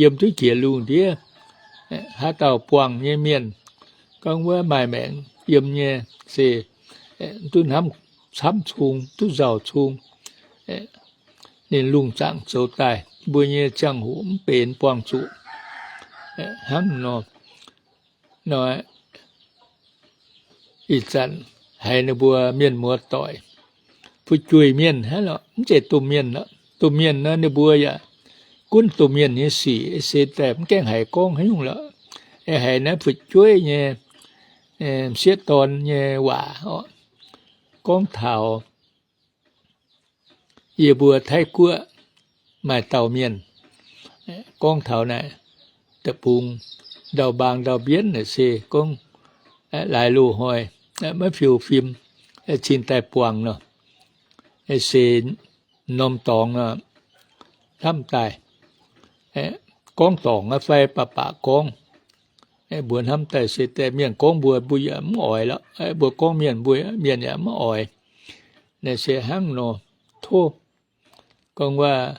yiem duqv jiex lungh ndiev. Haaix dauh buangh nyei mienh, gorngv wuov maaih maengc yiem nyei se duqv hnamv camv cung, duqv nzauh cung. Ninh lungh zaangc zoux daaih, mbuo nyei ziangh hoc mv benx buangh zuqc. Hnangv nor, nor, ih zanc haiz ninh mbuo mienh muoz-doic, fu'jueiv mienh hnangv lorqc, mv zeiz domh mienh lorqc. Domh mienh nor ninh mbuo yaac gunv domh mienh nyei sic, se daaih mv gaengh haiz gorngv haaix nyungc lorqc. Haiz naaiv fu'jueiv nyei, m'sieqv dorn nyei waac oc. Gorngv taux yie mbuo Taiv Guoqv maaih dauh mienh, gorngv taux naaic deic-bung ndau mbaang ndau mbienv naaic se gorngv laaix loz-hnoi maiv fiou fim, cingx daaih buangh nor, se norm dorngx hnamv daaih, gorngv dorngc aqv fai baac baac gorngv. Mbuo hnamv daaih se deix mienh gorngv mbuo, mbuo yaac mv oix lorqc. Mbuo gorngv mienh, mbuo mienh yaac mv oix. Naaiv se hnangv nor, tov gorngv waac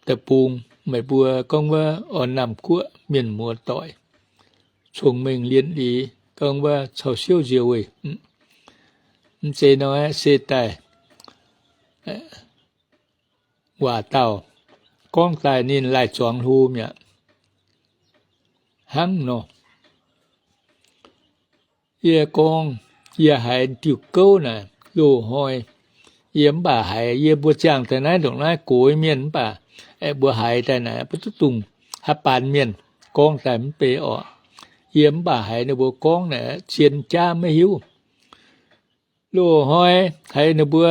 deic-bung meih mbuo gorngv waac orn naamh guoqv mienh muoz doic, cong-mengh lienh liz, gorngv waac cau siouv nziouv weic. Mv zeiz nor, se daaih waac dauh gorngv daaih ninh laih zuangx hlo mi'aqv. Hnangv nor, yie gorngv, yie haiz diuh gouv naaic loz-hnoi, yie mv baac haiz yie mbuo ziangh daaih naaiv ndongc naaiv gox mienh mv baac mbuo haiz daaih naaic mbuo duqv dungh haaix baan mienh gorngv daaih mv bei orqc. Yie mv baac haiz ninh mbuo gorngv naaic zien jaav maiv hiuv. Loz-hnoi haiz ninh mbuo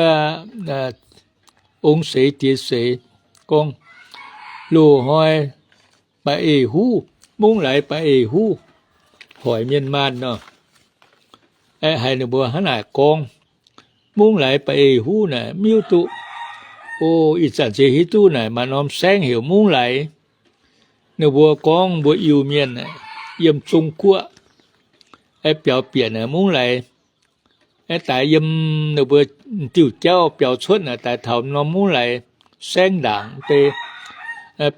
ong seix diex seix gorngv, loz-hnoi ba'eiv huv, mungv laaix ba'eiv huv, hoic mienh maanh nor. Haiz ninh mbuo hnangv naaic gorngv, mungv laaix ba'eiv huv naaic mv hiuv duqv. O, ih zanc se hiuv duqv naaic maaih norm saengv heuc mungv laaix. Ninh mbuo gorngv mbuo Iu-Mienh yiem Zong Guoqv biaux bieqc naaic mungv laaix, daaih yiem ninh mbuo diuh jauv biaux cuotv naaic daaih taux norm mungv laaix saengv ndaangc deix,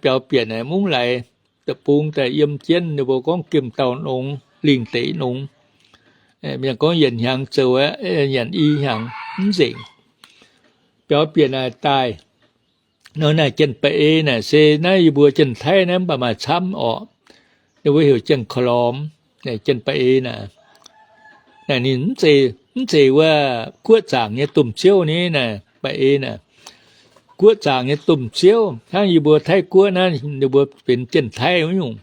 biaux bieqc naaic mungv laaix deic-bung daaih yiem jienv ninh mbuo gorngv gemh dauh nongx, lingh deic nongx. Mienh gorngv yietc hnyangx zoux aqv, yietc i hnyangx mv nzengc. Biaux bieqc naaic daaih nor, naaiv Janx-Ba'ei naaic se naaiv yie mbuo Janx-Taiv naaiv mv baac maaih camv orqc. Ninh mbuo heuc Janx-Korv-Lormx, Janx-Ba'ei naaic. Naaic ninh mv zeiz wuov guoqv zaangc nyei domh ziouv ni naaic, Ba'ei naaic. Guoqv zaangc nyei domh ziouv hnangv yie mbuo Taiv-Guoqv naaiv, ninh mbuo benx Janx-Taiv wuov nyungc,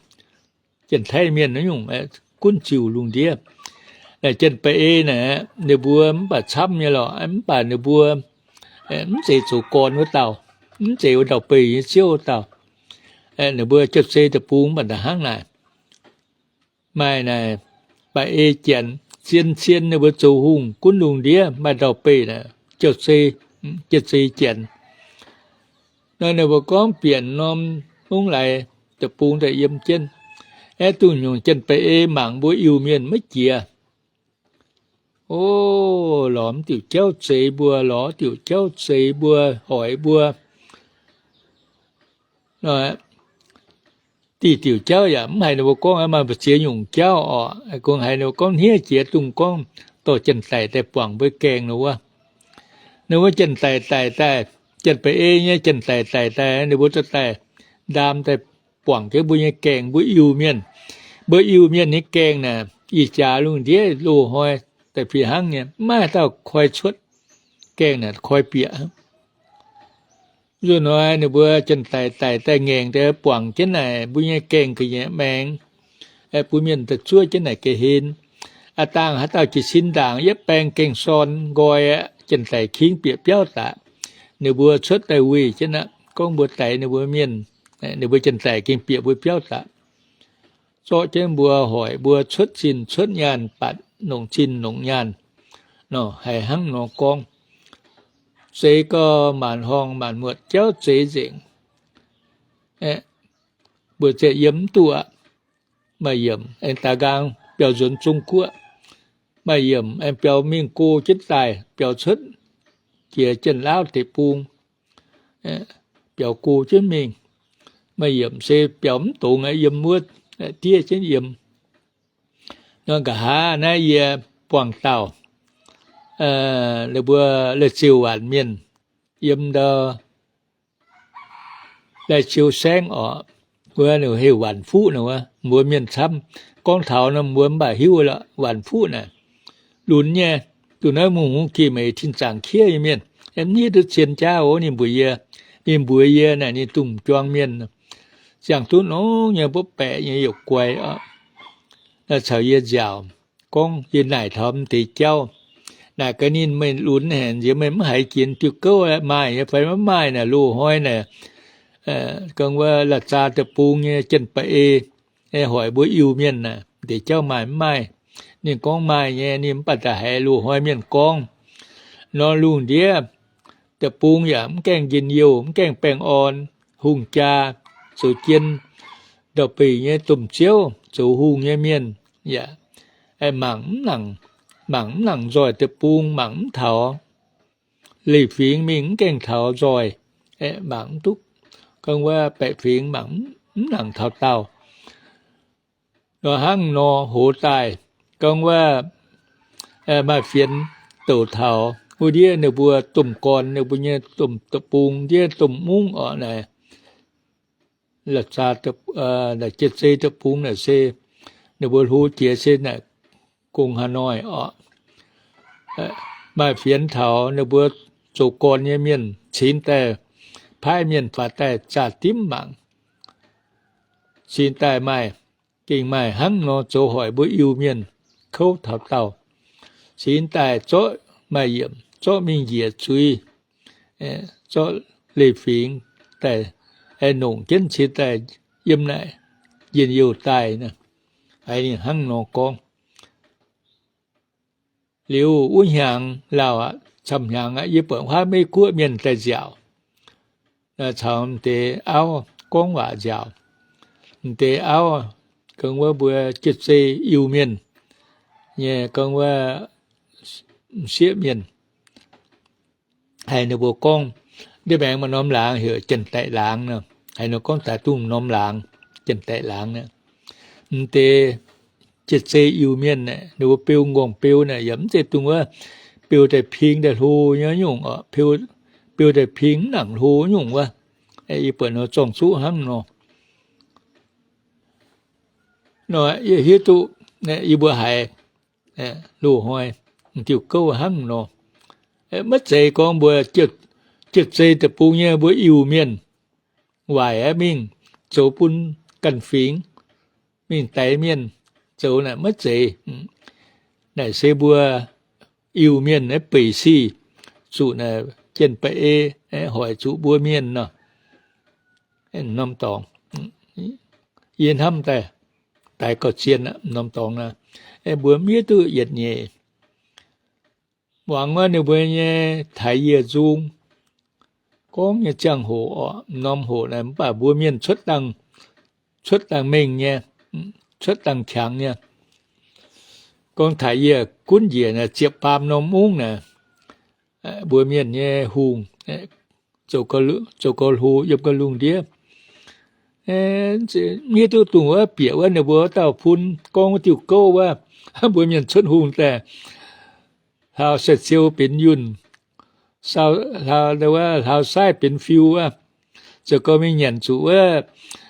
Janx-Taiv mienh wuov nyungc, gunv ziuc lungh ndiev. Janx-Ba'ei naaic ninh mbuo mv baac camv nyei lorqc, mv baac ninh mbuo mv zeiz zoux gorn wuov dauh, mv zeiz wuov ndau-beih nyei ziouv wuov dauh. Ninh mbuo Jauv-Zei deic-bung mv baac nda'hnangv naaic. Maaih naaic Ba'ei Janx, zien-zien ninh mbuo zoux hungh gunv lungh ndiev, maaih ndau-beih naaic Jauv-Zei, Jauv-Zei Janx. Nor ninh mbuo gorngv bieqc norm mungv laaix deic-bung daaih yiem jienv, aeqv, dungx nyungc Janx-Ba'ei mangc mbuo Iu-Mienh maiv jiex. O, lorz diuc jauv zeix mbuo, lorz diuc jauv zeix mbuo, hoic mbuo. Diuh diuc jauv yaac mv haiz ninh mbuo gorngv, maaih mbu'ziex nyungc jauv orqc. Kungx haiz ninh mbuo gorngv hniev jiex dungx gorngv dorh janx-daic daaih buangc mbuo gaengh nor wuov. Ninh mbuo janx-daic daic daaih, Janx-Ba'ei nyei janx-daic daic daaih, ninh mbuo dorh daaih ndaam daaih buangc jienv mbuo nyei gaengh, mbuo Iu-Mienh. Mbuo Iu-Mienh nyei gaengh naaic, ih jaax lungh ndiev loz-hnoi daaih fih hnangv nyei, mv maaih dauh koi cuotv. Gaengh naaic koi bieqc. Nzunc hnoi ninh mbuo janx-daic daic daaih ngaengc daaih buangc jienv naaic mbuo nyei gaengh ga'nyiec maengx, bun mienh daaih zuov jienv naaic ga'hlen. Aav dangh haaix dauh jiez sin ndaangc, yietv baeng gaengh sorn nqoi aqv, janx-daic king bieqc biauv daaih. Ninh mbuo cuotv daaih weih jienv aqv, gorngv mbuo daix ninh mbuo mienh, ninh mbuo janx-daic gengh bieqc mbuo biauv daaih. Zorqv jienv mbuo, hoic mbuo cuotv zinh cuotv nyaanh, batc longc zinh longc nyaanh nor, haiz hnangv nor gorngv. Zeix gau maanc horngh maanc muotc jauv zeix nzengc. Mbuo ziouc yiem mv duqv aqv. Maaih yiemc aengx daaih nqaang biaux nzuonx Zong Guoqv. Maaih yiemc aengx biaux mingh go jienv daaih, biaux cuotv jiex Janx-Laauv deic-bung, biaux go jienv mingh. Maaih yiemc se biaux mv dungx aqv, yiem wuov diev jienv yiem. Nor nqa'haav naaiv yie buangh dauh, ninh mbuo Lai Ziuh Waanc Mienh, yiem ndau Lai Ziuh Saengv orqc, wuov ninh heuc Waanc Fuqv nor wuov, mbuo mienh camv. Gorngv taux nor mbuo mv baac hiuv lorqc, Waanc Fuqv naaic. Lunx nyei, duqv naaiv mungh hungh geh meix tin zaangc kiev nyei mienh, mv hiuv duqv zien jaav oc. Ninh mbuox yie, ninh mbuox yie naaic ninh dungx juang mienh, ziangh duqv longx nyei, mbopv baeqc nyei, youc guai orqc. Naaiv caux yie nziaauc gorngv, yie naaic taux m'deix jauv, naaic gaax ninh, meih lunx haic nziex, meih mv haiz jiex diuh gouv maaih nyei fai maiv maaih naaic, loz-hnoi naaic, gorngv wuov La'zaa deic-bung nyei janx-ba'ei hoic mbuo Iu-Mienh naaic, m'deix jauv maaih mv maaih. Ninh gorngv maaih nyei, ninh mv baac da'haiz loz-hnoi mienh gorngv. Nor lungh ndiev deic-bung yaac mv gaengh njien-youh, mv gaengh baengh orn, hungh jaa, zoux jien ndau-beih nyei domh ziouv, zoux hungh nyei mienh yaac mangc mv nangc, mangc mv nangc nzoih deic-bung, mangc mv taux. Leiz-fingx mingh mv gaengh taux nzoih, mangc mv duqv. Gorngv wuov baeqc fingx mangc mv nangc taux daauh. Nor hnangv nor hoz daaih, gorngv wuov maaih fienx douc taux wuov ndiev ninh mbuo domh gorn, ninh mbuo nyei domh deic-bung ndiev domh mungv orqc naaic, la'zaa, naaic Jiex Zei deic-bung naaic se ninh mbuo hlo jiex se naaic gong Hà Nội orqc. Maaih fienx taux ninh mbuo zoux gorn nyei mienh cingx daaih paaiv mienh faaux daaih zaah dimv mangc, cingx daaih maaih, gengh maaih hnangv nor zoux hoic mbuo Iu-Mienh kouv taux daauh, cingx daaih zorqv maaih yiemc, zorqv mingh njiec zuiz, zorqv leiz-fingx daaih nongc jienv cingx daaih yiem naaic njien-youh daaih. Haiz ninh hnangv nor gorngv. Liuz wuov hnyangx lauh aqv, camv hnyangx aqv, yie buatc wuov Meiv Guoqv mienh daaih nziaauc, caux m'deix auv gorngv waac nziaauc. M'deix auv gorngv wuov mbuo Jiex Zei Iu-Mienh nyei, gorngv wuov m'sieqv mienh, haiz ninh mbuo gorngv, ndiev maengx maaih norm laangz heuc Janx-Daic laangz nor, haiz ninh gorngv daaih duqv norm laangz, Janx-Daic laangz nor. M'deix Jiex Zei Iu-Mienh naaic, ninh mbuo beu m'nqorngv beu naaic yaac mv zeiz dongh wuov beu daaih ping daaih hlo nyei nyungc oc, beu daaih ping mv nangc hlo nyungc wuov. Yie buatc nor zorng-zuqv hnangv nor. Nor yie hiuv duqv yie mbuo haiz loz-hnoi diuh gouv hnangv nor. Maiv zeiz gorngv mbuo Jiex Zei deic-bung nyei mbuo Iu-Mienh waaic aqv mingh zoux bun ganh fingx, mingh daix mienh zoux naaic maiv zeiz. Naaic se mbuo Iu-Mienh naaiv beic sic zuqc naaic jien ba'ei hoic zuqc mbuo mienh nor. Norm dorngx yie hnamv daaih, daix gauh zien aqv. Norm dorngx naaic mbuo mv hiuv duqv yietc nyeic. Muangx wuov ninh mbuo nyei taaix yie nzung gorngv nyei ziangh hoc orqc, norm hoc naaic mv baac mbuo mienh cuotv dangh, cuotv dangh mengh nyei, cuotv dangh qangx nyei. Gorngv taaix yie gunv njiec naaic ziepc baamh norm mungv naaic, mbuo mienh nyei hungh zoux gauh hlo yiem gauh lungh ndiev. Mv hiuv duqv dongh wuov bieqc wuov ninh mbuo wuov dauh fun gorngv wuov diuh gouv wuov, mbuo mienh cuotv hungh daaih hlaau sai-ziou benx yunh, hlaau, hlaau saaiv benx fiu wuov. Zoux gau mingh nyanc zuqc wuov,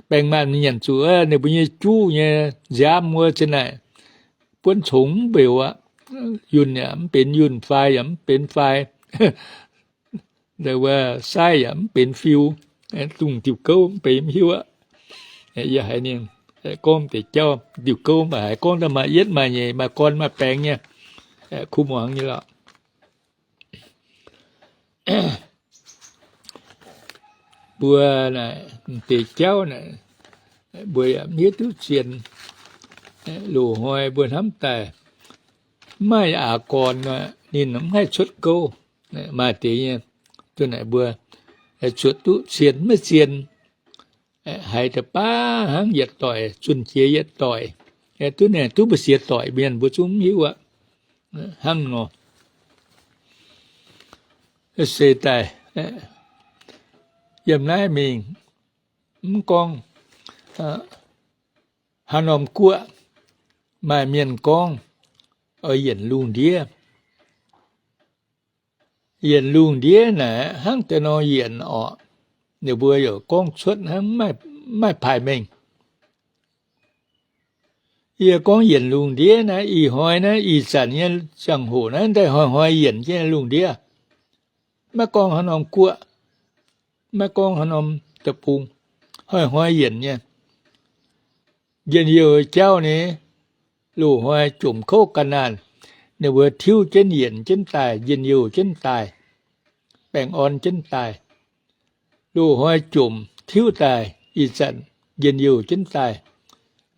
baeng maanh mingh nyanc zuqc wuov ninh mbuo nyei juv nyei nziaamv wuov zin naaic, buonv congx mv beuc aqv. Yunh yaac mv benx yunh, faix yaac mv benx faix, wuov saaiv yaac mv benx fiu. Dongh diuh gouv mv benx mv hiuv aqv. Yie haiz ninh gorngv deix jauv diuh gouv maaih haiz gorngv daaih maaih yietv maaih nyeic, maaih gorn maaih baengx nyei, kuv muangx nyei lorqc. Mbuo naaic deix jauv naaic, mbuo yaac mv hiuv duqv zien. Loz-hnoi mbuo hnamv daaih mv maaih aax gorn, ninh mv haih cuotv gouv. Maaih deix nyei, duqv naaic mbuo zuotc duqv zien maiv zien, haiz daaih baav hnangv yietc doic zunh jiex yietc doic, duqv naaic duqv mbu'ziex doic mienh mbuo zungv mv hiuv aqv. Hnangv nor se daaih yiem naaiv mingh, mv gorngv haaix norm guoqv, maaih mienh gorngv oix yienc lungh ndiev. Yienc lungh ndiev naaic hnangv deix nor yienc orqc. Ninh mbuo yaac gorngv cuotv hnangv maiv paaix mengh. Yie gorngv yienc lungh ndiev naaiv, ih hnoi naaiv ih zanc nyei ziangh hoc naaiv daaih hnoi-hnoi yienc jienv lungh ndiev. Maiv gorngv haaix norm guoqv, maiv gorngv haaix norm deic-bung, hnoi-hnoi yienc nyei. Njien-youh jauv ni, loz-hnoi jomc kouv ga'naanh, ninh mbuo tiuv jienv yienc jienv daaih, njien-youh jienv daaih, baengh orn jienv daaih. Loz-hnoi jomc tiuv daaih, ih zanc njien-youh jienv daaih,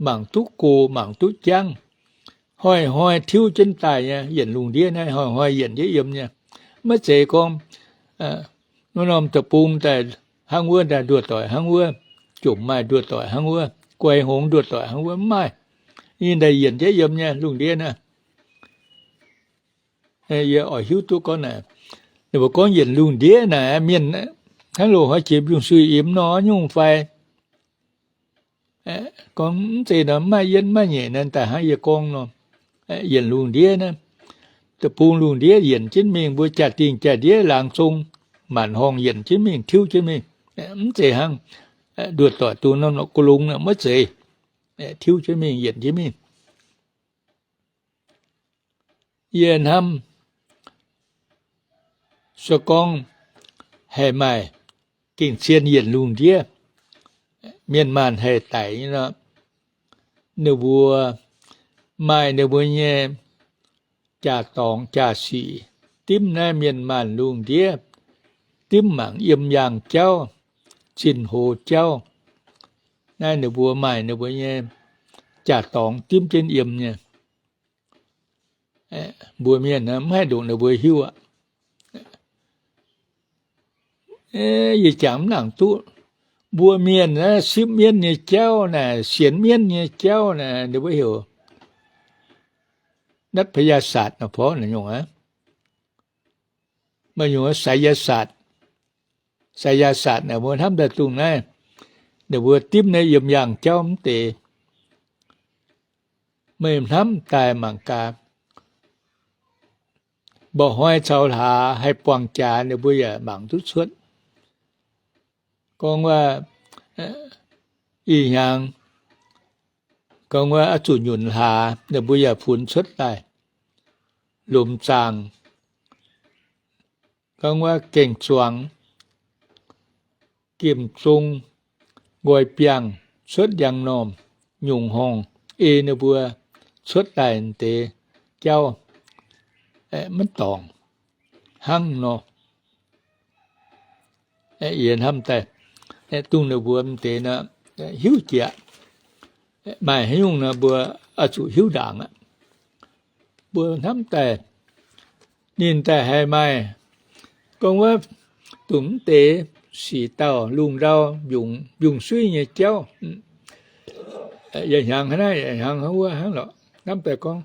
mangc duqv gox mangc duqv jangv. Hnoi-hnoi tiuv jienv daaih nyei, yienc lungh ndiev naaiv hnoi-hnoi yienc jienv yiem nyei. Maiv zeiz gorngv Wuov norm deic-bung daaih hnangv wuov, daaih nduoh doic hnangv wuov, jomc maaih nduoh doic hnangv wuov, guai hngongx nduoh doic hnangv wuov, mv maaih. Ninh daaih yienc jienv yiem nyei lungh ndiev naaiv. Yie oix hiuv duqv gorngv naaic, ninh mbuo gorngv yienc lungh ndiev naaic, mienh hnangv loz-hnoi jiex mbiungc-suiv imx nor nyungc fai? Gorngv mv zeiz nor, mv maaih yietv mv maaih nyeic naaiv daaih hnangv yie gorngv nor. Yienc lungh ndiev naaiv, deic-bung lungh ndiev yienc jienv mingh, mbuo jaa-dingh jaa-ndiev laangz zong, maanc horngh yienc jienv mingh, tiuv jienv mingh. Mv zeiz hnangv nduoh doic dongh norm lorqc, ga'longx naaic maiv zeiz. Tiuv jienv mingh, yienc jienv mingh. Yie hnamv se gorngv haih maaih gengh zien yienc lungh ndiev, mienh maanh haih daic nyei nor, ninh mbuo maaih ninh mbuo nyei jaa-dorngx jaa-sic dimv naaiv mienh maanh lungh ndiev, dimv mangc yiem yaangh jauv, zinh hoz jauv. Naaiv ninh mbuo maaih ninh mbuo nyei jaa-dorngx dimv jienv yiem nyei. Mbuo mienh mv haih ndongc ninh mbuo hiuv aqv. Yie jangx mv nangc duqv. Mbuo mienh naaiv sipv mienv nyei jauv naaic, sienx mienv nyei jauv naaic, ninh mbuo heuc นัทพยาศาสตร์ naaic, porv naaic nyungc aqv. Maaih nyungc ไสยศาสตร์. ไสยศาสตร์ naaic mbuo hnamv daaih dongh naaiv, ninh mbuo dimv naaiv yiem yaangh jauv mv deix. Meih hnamv daaih mangc gaax, mba'hnoi caux hlaax haih buangh jaax ninh mbuo yaac mangc duqv cuotv. Gorngv wuov ih hnyangx, gorngv wuov oix zuqc nyunc hlaax ninh mbuo yaac funx cuotv daaih. Lomc zaangc, gorngv wuov gengh zuangx, gemh zong, nqoi biangh, cuotv njang normh, nyungc horngh, ei ninh mbuo cuotv daaih deix jauv maiv dorngc hnangv nor. Yie hnamv daaih, dongh ninh mbuo m'deix nor, hiuv jiex. Maaih haaix nyungc nor mbuo oix zuqc hiuv ndaangc aqv. Mbuo hnamv daaih, ninh daaih haiz maaih gorngv wuov dongh m'deix sic dauh lungh ndau mbiungc-suiv nyei jauv, yaac hnyangx hnangv naaiv, yaac hnyangx hnangv wuov hnangv lorqc. Hnamv daaih gorngv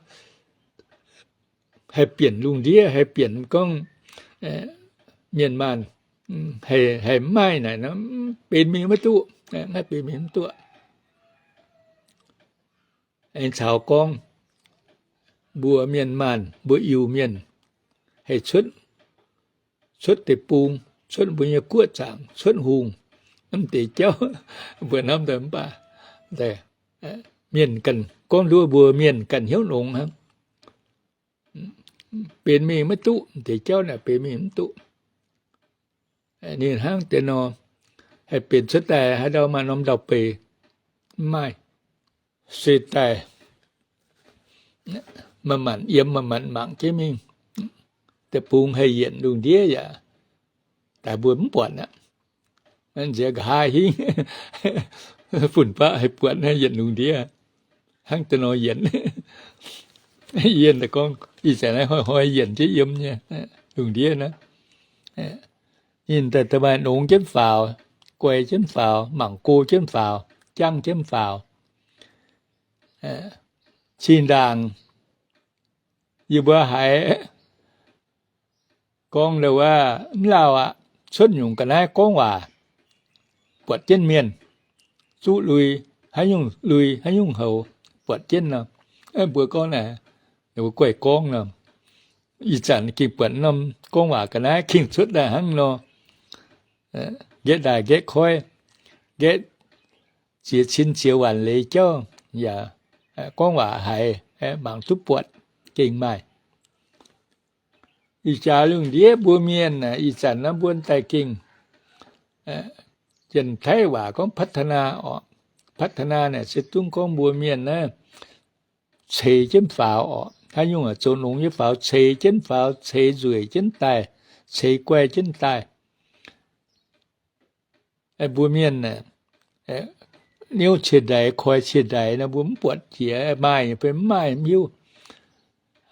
haih bienh lungh ndiev, haih bienh gorngv mienh maanh haih mv maaih naaic, benx mingh maiv duqv, maiv benx mingh maiv duqv. Aengx caux gorngv mbuo mienh maanh, mbuo Iu-Mienh haih cuotv, cuotv deic-bung, cuotv mbuo nyei guoqv zaangc, cuotv hungh, m'deix jauv, mbuo hnamv daaih mv baac mienh ganh gorngv nduov mbuo mienh ganh hnyouv longx hnangv. Benx mingh maiv duqv, m'deix jauv naaic benx mingh mv duqv. Ninh hnangv deix nor, haih benx cuotv daaih haaix ndau maaih norm ndau-beih mv maaih. Se daaih manc-manc yiem, manc-manc mangc jienv mingh, deic-bung haih yienc lungh ndiev yaac daaih mbuo mv buatc aqv. Nziex nqa'haav hingv, fun-faqv haih buatc naaiv yienc lungh ndiev, hnangv deix nor yienc. Yie gorngv ih zanc naaiv hnoi-hnoi yienc jienv yiem nyei lungh ndiev naaiv. Ninh daaih maaih nongx jienv faaux, guai jienv faaux, mangc go jienv faaux, jangv jienv faaux. Zinh ndaangc yie mbuo haiz gorngv ndau wuov mv lauh aqv, cuotv nyungc ga'naaiv gorngv waac, buatc jienv mienh zuqv lui, haaix nyungc lui haaix nyungc houx, buatc jienv nor. Mbuo gorngv naaic, ninh mbuo guaih gorngv nor, ih zanc gengh buatc norm gorngv waac ga'naaiv gengh cuotv daaih hnangv nor, nqaeqv ndaaih nqaeqv koiv, nqaeqv ziex cin ziex waanc leiz jauv yaac gorngv waac haiz mangc duqv buatc gengh maaih. Ih jaax lungh ndiev mbuo mienh ih zanc naaiv mbuo daaih gengh, Janx-Taiv waac gorngv พัฒนา orqc. พัฒนา naaic se dungv gorngv mbuo mienh naaiv ceix jienv faaux orqc. Haaix nyungc zoux nongx nyei faaux, ceix jienv faaux, ceix nzueic jienv daaih, ceix guai jienv daaih. Mbuo mienh niouv cie-ndaix, koi cie-ndaix nor, mbuo mv buatc jiex, maaih fai mv maaih mv hiuv.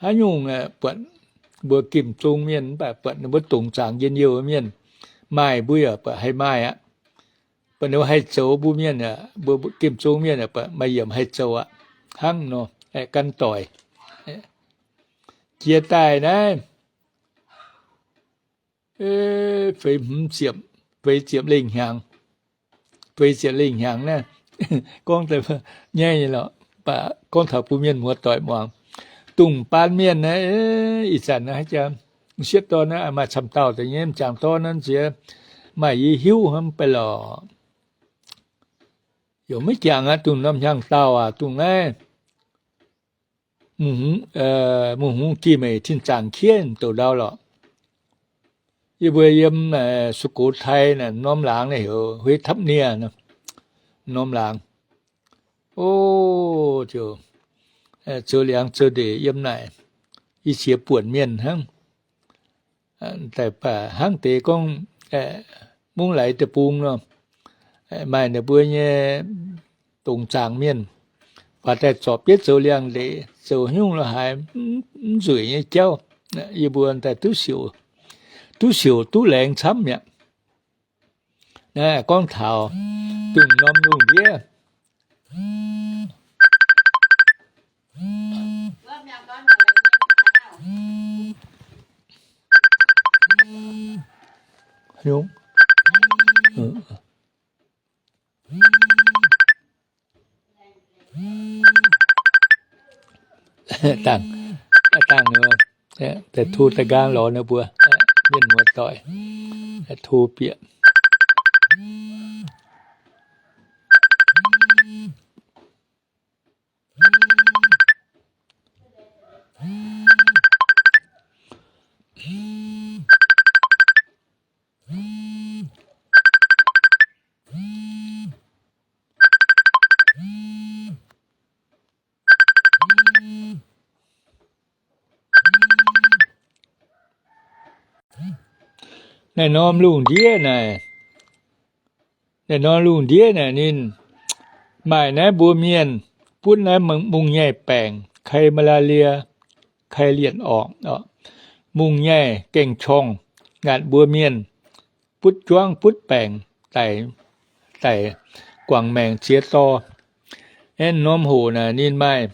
Haaix nyungc buatc mbuo gemh zong mienh mv baac buatc ninh mbuo dongc zaangc njien-youh mienh, maaih mbuo yaac buatc haih maaih aqv. Buatc ninh mbuo haih zoux mbuo mienh, mbuo gemh zong mienh maaih yiemc haih zoux aqv. Hnangv nor, gan doic. Jiex daaih naaiv, feix hmz ziepc, feix ziepc lengh hnyangx, feix ziepc lengh hnyangx naaiv, gorngv nyei lorqc, mv baac gorngv taux bun mienh muoz-doic muangx. Dongh baan mienh naaiv, ih zanc naaiv jaa, sieqv dorn naaiv maaih camv dauh deix nyei, m'jangc dorn naaiv nziex maaih yie hiuv hnangv baac lorqc. Yaac maiv jangx aqv, dongh norm hnyangx-daauh aac, dongh naaiv mungh hungh gih meic tin zaangc kiev douc ndau lorqc. Yie mbuo yiem Sukotai naaiv norm laangz naaiv heuc Huei Tapv Nie, norm laangz. O, ziouc zoux liangx zoux ndeic yiem naaic, i ziex buonc mienh hnangv. Daaih baac hnangv deix gorngv Mungv Laaix deic-bung nor, maaih ninh mbuo nyei dongc zaangc mienh, baac daaih zorpc jienv zoux liangx-ndeic, zoux haaix nyungc lo haaix mv nzueic nyei jauv, yie mbuo daaih duqv siouc, duqv siouc duqv laengz camv mi'aqv. Naaiv gorngv taux dongh norm lungh ndiev. Dangh, dangh, daaih to daaih nqaang lorz ninh mbuo mienh muoz-doic, to bieqc. Naaiv norm lungh ndiev naaic, naaiv norm lungh ndiev naaic ninh maaih naaiv mbuo mienh butv naaiv mungh nyaic baengc, kai malaria, kai lienh orngc, mungh nyaic gaeng-qorngh, ngaatc mbuo mienh butv juangv butv baengc, daic, daic guangc maengc ziex dorh. Aeqv, norm hoc naaic ninh maaih,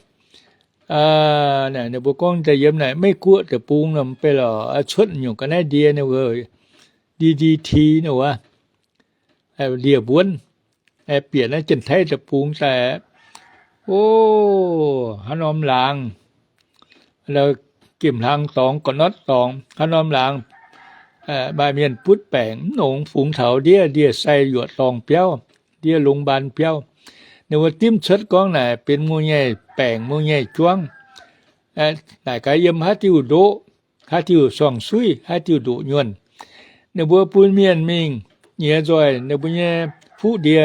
ninh mbuo gorngv daaih yiem naaic Meiv Guoqv deic-bung nor, mv baac lorqc cuotv nyungc ga'naaiv ndie ninh wuov, D D T ninh wuov, ndie-mbuonv, bieqc naaiv Janx-Taiv deic-bung daaih, o, haaix norm laangz, gemh hlang dorngx, ga'notv dorngx, haaix norm laangz maaih mienh butv baengc mv nongx, fungx taux ndiev, ndie-sai yuoqc dorngh biauv, ndiev longx mbaan biauv. Ninh mbuo dimv cuotv gorngv naaic benx mungh nyaic baengc, mungh nyaic juangv. Naaic gaax yiem haaix diuh ndoqv, haaix diuh suang-suiv, haaix diuh ndoqv nyuonh, ninh mbuo bun mienh mingh nyiex nzoih ninh mbuo nyei fuqv ndie,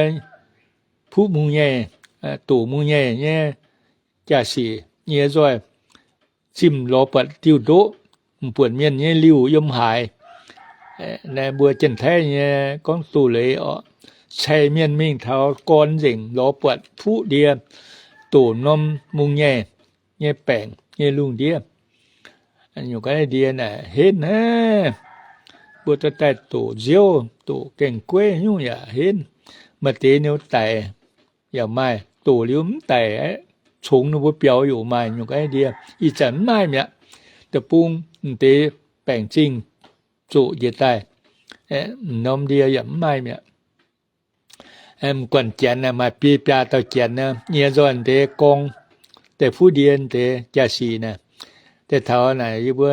fuqv mungh nyaic, doqc mungh nyaic nyei jaa-sic nyiex nzoih, zimh lorz buatc diuh ndoqv, m'buonc mienh nyei liuh yiem haaix. Naaiv mbuo Janx-Taiv nyei gorngv doz-leiz orqc, cai mienh mingh taux gorn nzengc lorz buatc fuqv ndie, doqc norm mungh nyaic nyei baengc nyei lungh ndiev. Nyungc ga'naaiv ndie naaic henv aqv. Mbuo dorh daaih doqc nziouv, doqc gaeng-gueiv nyungc yaac henv. Maaih deix ninh daic yaac maaih, doqc liuz mv daic, congx ninh mbuo biaux yaac maaih nyungc ga'naaiv ndie. Ih zanc mv maaih mi'aqv. Deic-bung m'deix baengc zingh zoqc njiec daaih, m'norm ndie yaac mv maaih mi'aqv. M'guanc janx maaih biei biaa dauh janx nyiex nzoih deix gorngv deix fuqv ndie deix jaa-sic naaic. Deix taux naaic yie mbuo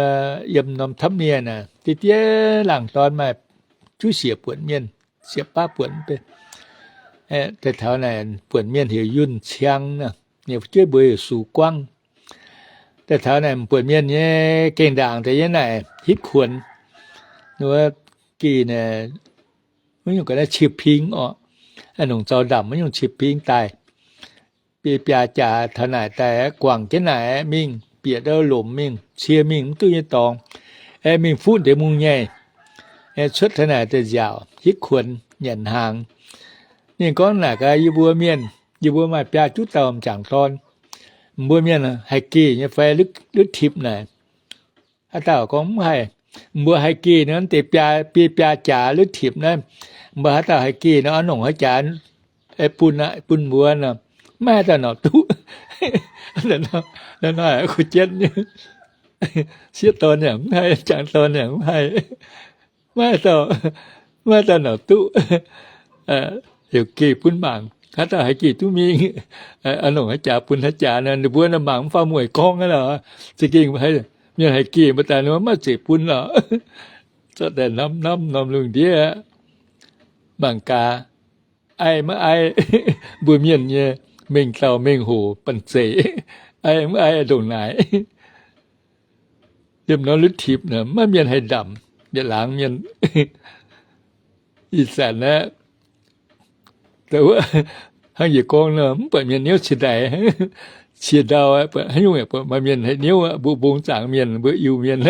yiem norm Tapv Nie naaic, deix diev laangz dorn maaih juov siec buonc mienh, siec baav buonc. Deix taux naaic buonc mienh heuc Yunh Ciang, ninh fu'jueiv mbuox heuc Sux Guangv. Deix taux naaic buonc mienh nyei gengh ndaangc deix yiem naaic hitv kuonx. Ninh mbuo gih naaic, maiv nyungc ga'naaiv cie ping orqc, nongc zaux ndamc maiv nyungc cie ping daaih. Biei biaa jaax taux naaic daaih guangc jienv naaic mingh bieqc ndau lomc mingh, cie mingh mv duqv nyei dorngx, aengx mingh fuqv deix mungh nyaic, aengx cuotv taux naaic daaih nziaauc hitv kuonx nyanc hnaangx. Ninh gorngv naaic gaax yie mbuo mienh, yie mbuo maaih biaa juqv dauh m'jangc dorn. Mbuo mienh haih geh nyei fai lutv tipv naaic? Haaix dauh gorngv mv haih. Mbuo haih geh nor, deix biaa, biaa, biaa jaax lutv tipc naaiv, mbuo haaix dauh haih geh nor, oix longc haaix jaax bun, bun mbuo nor, maiv haaix dauh norqc duqv. Naaiv nor, kuv jienv, sieqv dorn yaac mv haih, jangx dorn yaac mv haih, maiv haaix dauh, maiv haaix dauh norqc duqv. Heuc geh bun mangc, haaix dauh haih geh duqv mingh, oix longc haaix jaax bun haaix jaax nor, ninh mbuo nor mangc mv faaux mueic gorngv aqv lorqc. Za'gengh mienh haih geh mbuo daaih nor maiv zeiz bun lorqc. Zorqv daaih norm-norm norm lungh ndiev aqv. Mangc gaax, aiv maiv aiv, mbuo mienh nyei mengh dauh mengh hoc banh zeic, aiv maiv aiv ndongc naaic. Liemh norm lutv tipc naaic maiv mienh haih ndamc, yietc laangz mienh. Ih zanc aeqv, hnangv yie gorngv nor, mv buatc mienh niouv cie ndaaih, cie ndau, buatc haaix nyungc yaac buatc maaih mienh haih niouv aqv, mbuo mbong zaangc mienh, mbuo Iu-Mienh.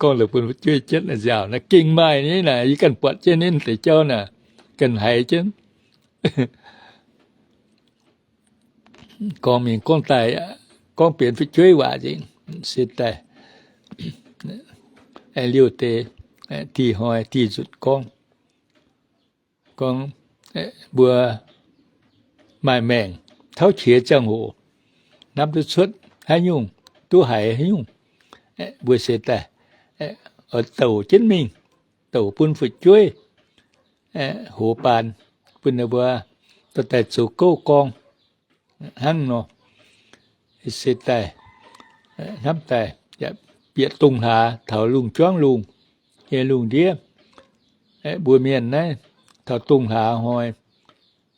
Gorngv la'bun fu'jueiv jienv nziaauc naaiv gengh maaih nyei naaic, yie ganh buatc jienv ninh deix jauv naaic, ganh haiz jienv. Gorngv mingh gorngv daaih, gorngv benx fu'jueiv waac nzengc, se daaih. Liouh deix, dih hnoi dih nzutc gorngv, gorngv mbuo maaih maengc tauv qiex ziangh hoc, hnamv duqv cuotv haaix nyungc, duqv haiz haaix nyungc, mbuo se daaih oix douc jienv mingh, douc bun fu'jueiv, hoz baan bun ninh mbuo dorh daaih zoux gouv gorngv hnangv nor. Se daaih hnamv daaih yaac bieqc dongh hlaax taux lungh juangv lungh nyei lungh ndiev, mbuo mienh naaiv taux dongh hlaax hnoi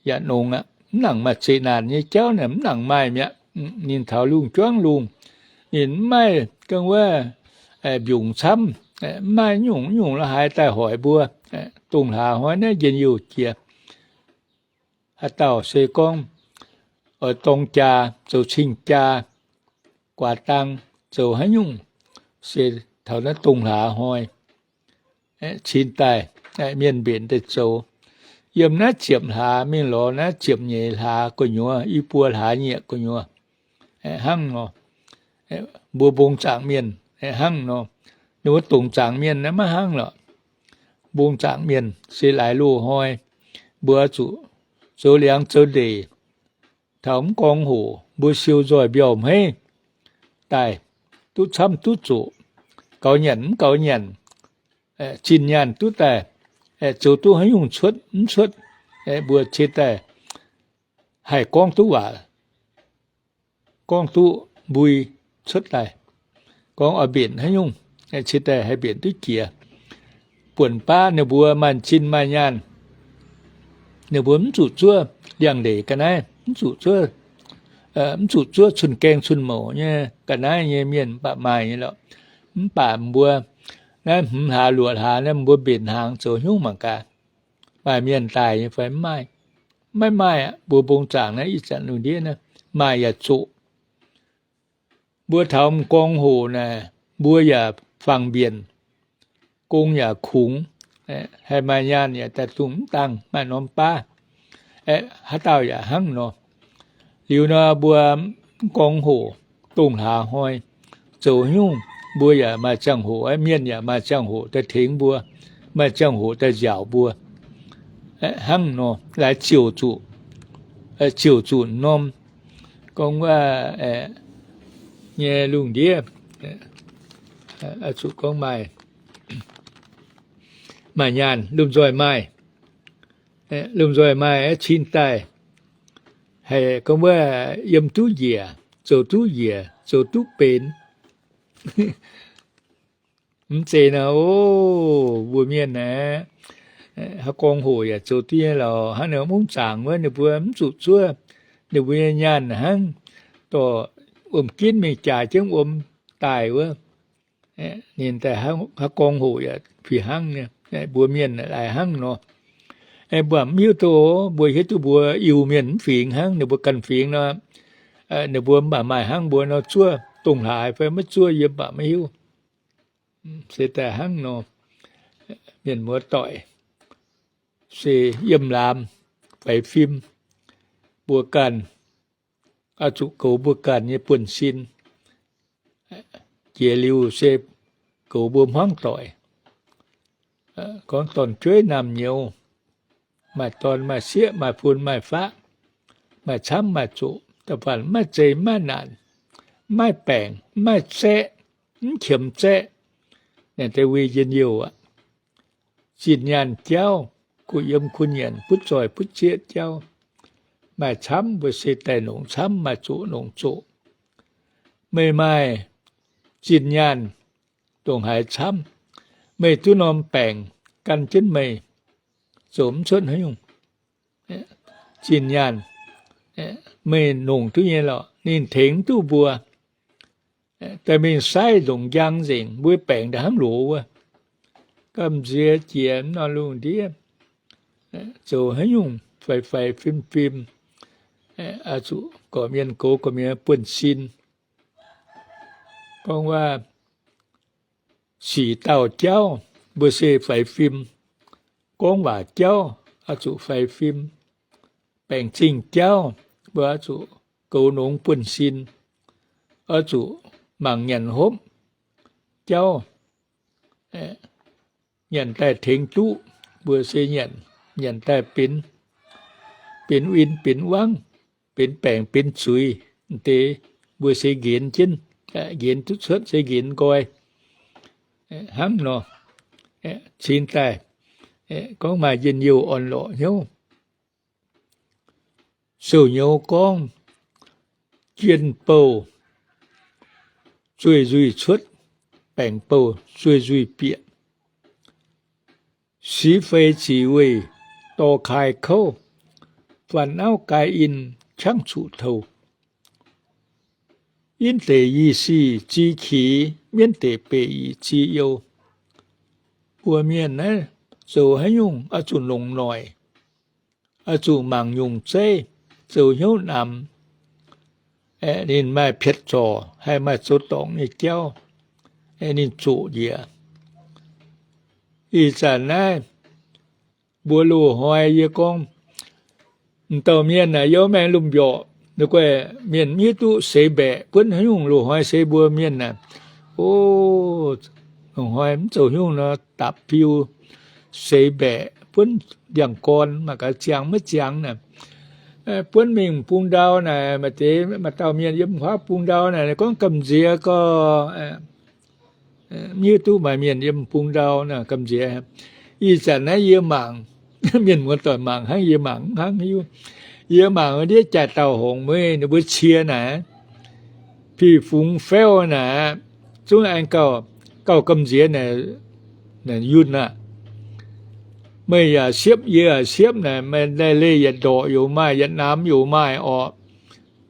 yaac nongx aqv. Mv nangc maaih zeqc naanc nyei jauv naaic mv nangc maaih mi'aqv. Ninh taux lungh juangv lungh, ninh mv maaih ga'naaiv wuov mbiungc camv, mv maaih nyungc nyungc la'haaix daaih hoic mbuo. Dongh hlaax hnoi naaiv njien-youh jiex. Haaix dauh se gorngv oix dorng jaa, zoux cing-jaa, guaax dang, zoux haaix nyungc, se taux naaiv dongh hlaax hnoi cin daaih, mienh mbenc daaih zoux. Yiem naaiv ziepc hlaax mingh lorz naaiv ziepc nyeic hlaax gu'nyuoz, i buo hlaax nyieqc gu'nyuoz, hnangv nor. Mbuo mbong zaangc mienh hnangv nor. Ninh mbuo dongc zaangc mienh naaiv maiv hnangv lorqc. Mbong zaangc mienh se laaix loz-hnoi mbuo zuqc zoux liangx zoux ndeic, taux mv gorngv hoc mbuo siou nzoih mbiauh hmeiv daaih, duqv camv duqv zoqc, gaux nyanc mv gaux nyanc, zinh nyaanh duqv daaih, zoux duqv haaix nyungc cuotv mv cuotv, mbuo cin daaih haih gorngv duqv waac, gorngv duqv mbui cuotv daaih, gorngv oix mbenc haaix nyungc, cin daaih haih mbenc duqv jiex. Buonc baav ninh mbuo maaih zinh maaih nyaanh, ninh mbuo mv zuqc zuov liangx-ndeic ga'naaiv, mv zuqc zuov, mv zuqc zuov cun-gaeng cun-mouc nyei ga'naaiv nyei mienh mv baac maaih nyei lorqc. Mv baac mbuo naaiv hmz hlaax luoqc hlaax naaiv mbuo mbenc hnaangx zoux hnyouv mangc gaax, maaih mienh daaih nyei fai mv maaih? Maiv maaih aqv. Mbuo mbong zaangc naaiv ih zanc lungh ndiev naaiv maaih yaac zoqc. Mbuo taux m'nqorngv hoc naaic, mbuo yaac fangx mbienc, gong yaac kungx, haih maaih nyaanh yaac daaih dungx mv dangh maaih norm baav. Haaix dauh yaac hnangv nor. Liuz nor mbuo m'nqorngv hoc dongh hlaax hnoi zoux nyungc, mbuo yaac maaih ziangh hoc, mienh yaac maaih ziangh hoc daaih tengx mbuo, maaih ziangh hoc daaih nziaauc mbuo. Hnangv nor laaix ziouc zuqc, ziouc zuqc norm gorngv wuov nyei lungh ndiev, zuqc gorngv maaih, maaih nyaanh lomh nzoih maaih, lomh nzoih maaih cin daaih, haih gorngv wuov yiem duqv njiec, zoux duqv njiec, zoux duqv benx. Mv zeiz nor, o, mbuo mienh aeqv, haaix gorngv hoc yaac zoux duqv nyei lorqc. Hnangv naaic mungv zaangc wuov ninh mbuo mv zuqc zuov ninh mbuo nyei nyaanh hnangv, dorh wuom-ginv mingh jaaix jienv wuom daaih wuov. Ninh daaih haaix gorngv hoc yaac fih hnangv nyei. Mbuo mienh laaix hnangv nor. Mbuo mv hiuv duqv, mbuo hiuv duqv mbuo Iu-Mienh mv fingx hnangv, ninh mbuo ganh fingx nor, ninh mbuo mv baac maaih hnangv mbuo nor zuov dongh hlaax fai maiv zuov yie mv baac maiv hiuv. Se daaih hnangv nor, mienh muoz doic, se yiem laamz faix fim, mbuo ganh oix zuqc goux mbuo ganh nyei buonv-sin. jiex liuz se goux mbuo hmuangv doic. Gorngv dorn-jueiv naamh nyouz, maaih dorn maaih sieqv, maaih fun maaih faqv, maaih camv maaih zoqc, da'faanh maiv zeiz maiv naanc, maiv baengc maiv zaeqv, mv qiemx zaeqv, naaic deix wuov njien-youh aqv. Zinh nyaanh jauv, kuh yiem kuh nyanc, butv zoih butv zieqv jauv, maaih camv mbuo se daaih nongc camv, maaih zoqc nongc zoqc. Meih maaih zinh nyaanh ndongc haaix camv, meih duqv norm baengc gan jienv meih, zoux mv cuotv haaix nyungc. Zinh nyaanh meih nongc duqv nyei lorqc, ninh tengx mv duqv mbuo. Daaih mingh saiv ndongc njang nzengc, mbuo baengc ndaaih hnamv loz wuov. Gamh nziex jiex mv norm lungh ndiev, zoux haaix nyungc faix-faix fim-fim, oix zuqc gorqv-mienh goux, gorqv-mienh buonv-sin. Gorngv waac sic dauh jauv, mbuo se faix fim. Gorngv waac jauv, oix zuqc faix fim. Baengc zingh jauv, mbuo oix zuqc goux nongx buonv-sin. Oix zuqc mangc nyanc hopv jauv, nyanc daaih tengx duqv, mbuo se nyanc, nyanc daaih benx, benx win benx wangv, benx baengc benx zuiz deix, mbuo se nqenx jienv, nqenx duqv cuotv se nqenx nqoi. Hnangv nor, cingx daaih gorngv maaih njien-youh orn-lorqc hnyouv. Sou-nyouz gorngv, jien-bouh zueih nzuih cuotv, baengc-bouh zueih nzuih bieqc. Six fei zic weih dorh kaaix kouv, faan auv gaai in qangv cuqv-touh. Yinv deic yie sic zi qiex, mienv deic beic yic zi you. Mbuo mienh naaiv zoux haaix nyungc oix zuqc longx noic, oix zuqc mangc nyungc zeiv, zoux hnyouv namx. Aeqv, ninh maaih pietv zorc, haih maaih zoux dorngc nyei jauv, aeqv, ninh zoqc njiec. Ih zanc naaiv mbuo loz-hnoi yie gorngv, m'dauh mienh naaic yiem maengx lomh mbiorqc, ninh guaih mienh mv hiuv duqv seix mbaeqc buonv haaix nyungc. Loz-hnoi se mbuo mienh naaic, o, loz-hnoi mv zoux haaix nyungc nor, dapc fiu seix mbaeqc buonv ndiangx-gorn, mangc gaax ziangx maiv ziangx naaic, buonv mingh bung ndau naaic. Maaih deix, maaih dauh mienh yiem huaav bung ndau naaic, gorngv gamh nziex gorx, mv hiuv duqv maaih mienh yiem bung ndau naaic gamh nziex. Ih zanc naaiv yie mangc, mienh muoz doic mangc hnangv, yie mangc hnangv hiuv. Yie mangc ndiev jaaix dauh horngc meih, ninh mbuo cie naaic, pih fungx feuv naaic, zungv aengx gauh, gauh gamh nziex naaic, yunh aqv. Meih yaac siepv, yie yaac siepv naaic, meih leih leih yietc ndorqc youc maaih, yietc namx youc maaih orqc.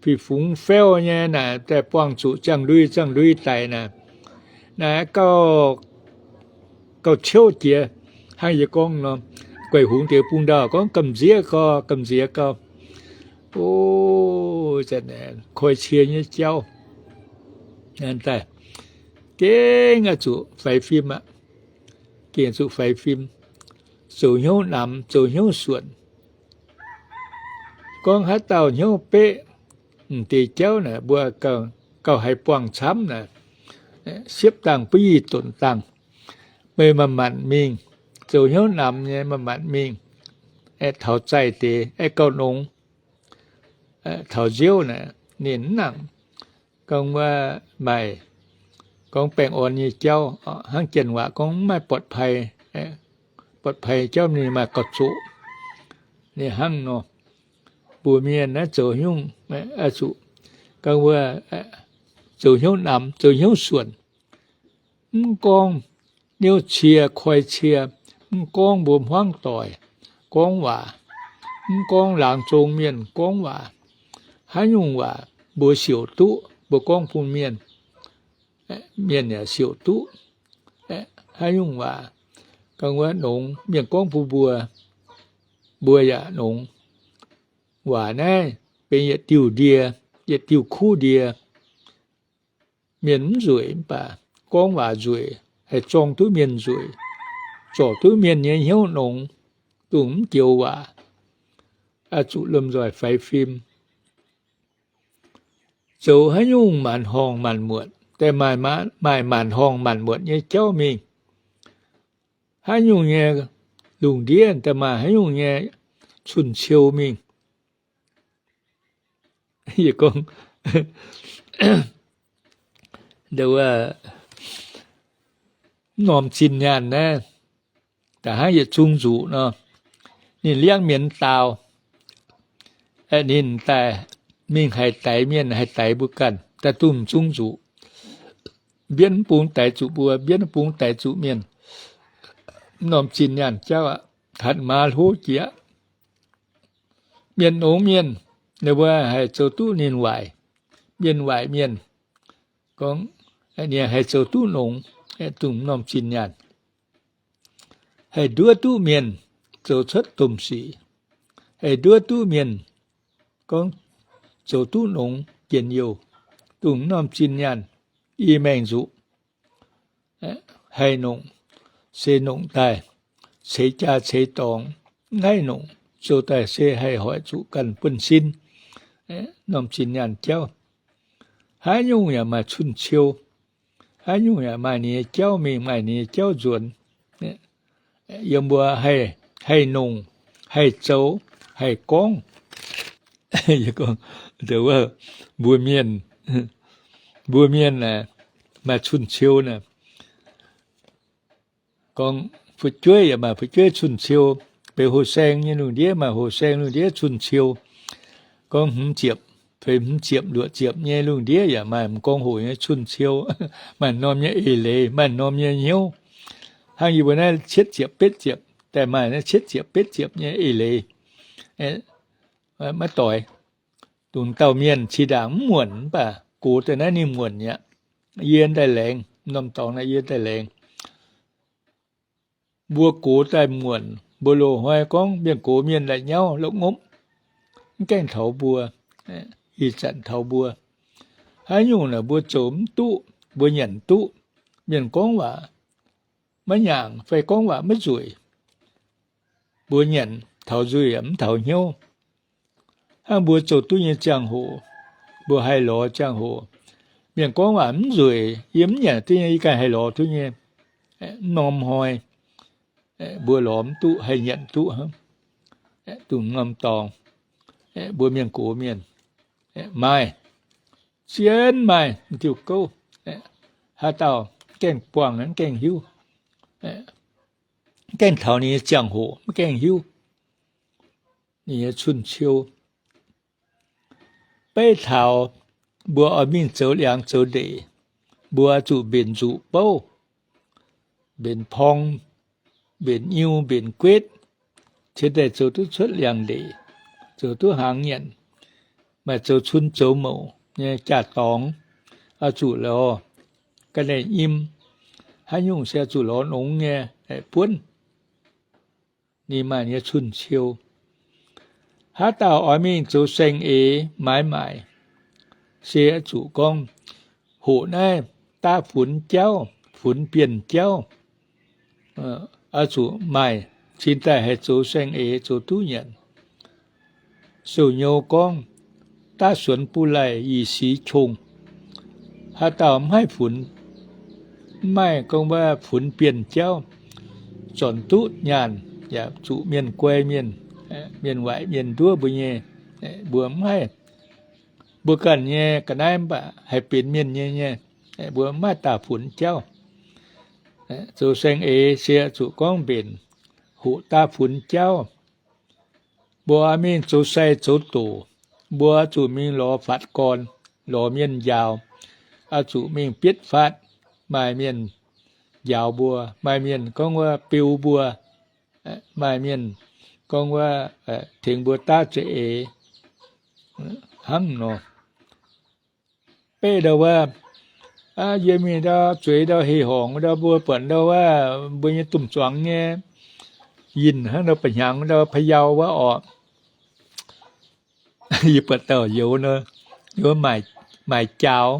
Pih fungx feuv nyei naaic, daaih buangh zuqc ziangh ndui ziangh ndui daic naaic, naaic gauh, gauh ciouv jiex. Hnangv yie gorngv nor, guaih hungx deix bung ndau gorngv gamh nziex gauh, gamh nziex gauh. O, koi cie nyei jauv. Daaih gengh oix zuqc faix fim aqv. Gengh zuqc faix fim, zoux hnyouv namx, zoux hnyouv suonc. Gorngv haaix dauh hnyouv beqv, m'deix jauv naaic mbuo gauh haih buangh camv naaic, siepv dangh buov i donx dangh. Meih manc-manc mingh, zoux hnyouv namx nyei manc-manc mingh, aeqv, taux zaih deix aeqv, gauh nongx. Taux nziouv naaic ninh mv nangc. Gorngv wuov maaih, gorngv baengh orn nyei jauv, hnangv janx waac gorngv mv maaih ปลอดภัย, ปลอดภัย jauv ninh maaih gauh zoqc. Ninh hnangv nor, mbuo mienh naaiv zoux hnyouv, zuqc, gorngv wuov, zoux hnyouv namx, zoux hnyouv suonc. Mv gorngv niouv cie, koi cie, mv gorngv mbuo hmuangv doic gorngv waac, mv gorngv laangz zong mienh gorngv waac, haaix nyungc waac mbuo siouc duqv, mbuo gorngv bun mienh, mienh yaac siouc duqv. Haaix nyungc waac ganh wuov nongx, mienh gorngv bun mbuo, mbuo yaac nongx. Waac naaiv benx yietc diuh ndie, yietc diuh kuv ndie. Mienh mv nzueic mv baac gorngv waac nzueic, haih zorng duqv mienh nzueic, zorc duqv mienh nyei hnyouv nongx, dongh mv joux waac. Oix zuqc lomh nzoih faix fim. Zoux haaix nyungc maanc horngh maanc muotc, daaih maaih maanc horngh maanc muotc nyei jauv mingh. Haaix nyungc nyei lungh ndiev daaih maaih haaix nyungc nyei cun-ciou mingh. Yie gorngv, wuov, norm zinh nyaanh naaiv, da'hnangv yietc zungv nzuqc nor, ninh liangv mienz daaux, ninh daaih mingh haiz daix mienh, haiz daix mbuo ganh, daaih dungx zungv nzuqc. Mbienv mv bung daix zuqc mbuo, mbienv mv bung daix zuqc mienh. Norm zinh nyaanh jauv aqv, hatc maaz hlo jiex. Mienh nongx mienh, ninh mbuo haih zoux duqv ninh waaic. Mienh waaic mienh, gorngv ninh haih zoux duqv nongx, dongh norm zinh nyaanh. Haih nduov duqv mienh zoux cuotv domh sic, haih nduov duqv mienh gorngv zoux duqv nongx njien-youh, dongh norm zinh nyaanh i maengh nzuqc. Haih nongc se nongc daaih ceix jaa ceix dorngx, mv haih nongc zoux daaih se haih hoic zuqc ganh buonv-sin. Norm zinh nyaanh jauv, haaix nyungc yaac maaih cun-ciou, haaix nyungc yaac maaih ninh nyei jauv mingh, maaih ninh nyei jauv nzuonx. Yiem mbuo haih nongc, haih zoux, haih gorngv. Mbuo mienh, mbuo mienh maaih cun-ciou naaic. Gorngv fu'jueiv yaac maaih fu'jueiv cun-ciou. Benx hoh saeng nyei lungh ndiev maaih hoh saeng lungh ndiev cun-ciou. Gorngv hmz ziepc, feix hmz ziepc, luoqc ziepc nyei lungh ndiev yaac maaih m'nqorngv hoc nyei cun-ciou. Maaih norm nyei eix leiz, maaih norm nyei hnyouv. Hnangv yie mbuo naaiv cietv ziepc betv ziepc, daaih maaih naaiv cietv ziepc betv ziepc nyei eix leiz. Maiv doix. Dongh dauh mienh zinh ndaangc mv muonc, mv baac gox daaih naaiv ninh muonc mi'aqv. Yie daaih laengz, norm dorngx naaiv yie daaih laengz. Mbuo gox daaih muonc, mbuo loz-hnoi gorngv mienh gox mienh la'nyauv la'ngopv, mv gaengh taux mbuo, ih zanc taux mbuo. Haaix nyungc naaic mbuo zoux mv duqv, mbuo nyanc duqv, mienh gorngv waac maiv nyaangc fai gorngv waac maiv nzueic, mbuo nyanc taux nzuih yaac mv taux hnyouv. Hnangv mbuo zoux duqv nyei ziangh hoc, mbuo haih lorz ziangh hoc, mienh gorngv waac mv nzueic, yie mv nyanc duqv nyei, yie ganh haih lorz duqv nyei. Mv norm hnoi, mbuo lorz mv duqv, haih nyanc duqv hnangv. Dongh norm dorngx, mbuo mienh gox mienh, maaih, zien maaih diuh gouv. Haaix dauh gaengh buangh, mv gaengh hiuv, gaengh taux ninh nyei ziangh hoc mv gaengh hiuv. Ninh nyei cun-ciou, beiv taux mbuo oix mingh zoux liangx zoux ndeic, mbuo zuqc mbenc nzuqc bouv, mbenc porng, mbenc nyiu, mbenc guetv, cingx daaih zoux duqv cuotv liangx ndeic, zoux duqv hnaangx nyanc. Maaih zoux cun zoux mouc nyei jaa-dorngx, oix zuqc lorz ga'naaiv nyim, haaix nyungc se oix zuqc lorz nongx nyei buonv. Ninh maaih nyei cun-ciou. Haaix dauh oix mingh zoux saeng-eix maaiz maaic, se oix zuqc gorngv hoqc naaiv daav funx jauv, funx bienh jauv, oix zuqc maaih cingx daaih haih zoux saeng-eix zoux duqv nyanc. Sou-nyou gorngv, daav suonx buv laih ih sic qongh. Haaix dauh mv haih funx, mv maaih gorngv wuov funx bienh jauv, zornc duqv nyaanh yaac zuqc mienh guai mienh, mienh waaic mienh nduov mbuo nyei, mbuo mv haih. Mbuo ganh nyei ga'naaiv mv baac haih benx mienh nyei nyei, mbuo mv maaih daaih funx jauv. Zoux saeng-eix se zuqc gorngv mbenc hoqc daav funx jauv. Mbuo mingh zoux sai zoux doqc, mbuo zuqc mingh lorz faatv gorn, lorz mienh njaaux, oix zuqc mingh bietv faatv. Maaih mienh njaaux mbuo, maaih mienh gorngv wuov beu mbuo, maaih mienh gorngv wuov tengx mbuo daav za'eix hnangv nor. Beiv ndau wuov, yie mingh ndau zueiz ndau heh horngc ndau mbuo buatc ndau wuov mbuo nyei domh zuangx nyei yinh hnangv ndau ba'hnyangx ndau pa'yau wuov orqc. Yie buatc dauh youz nor, youz maaic jaaux,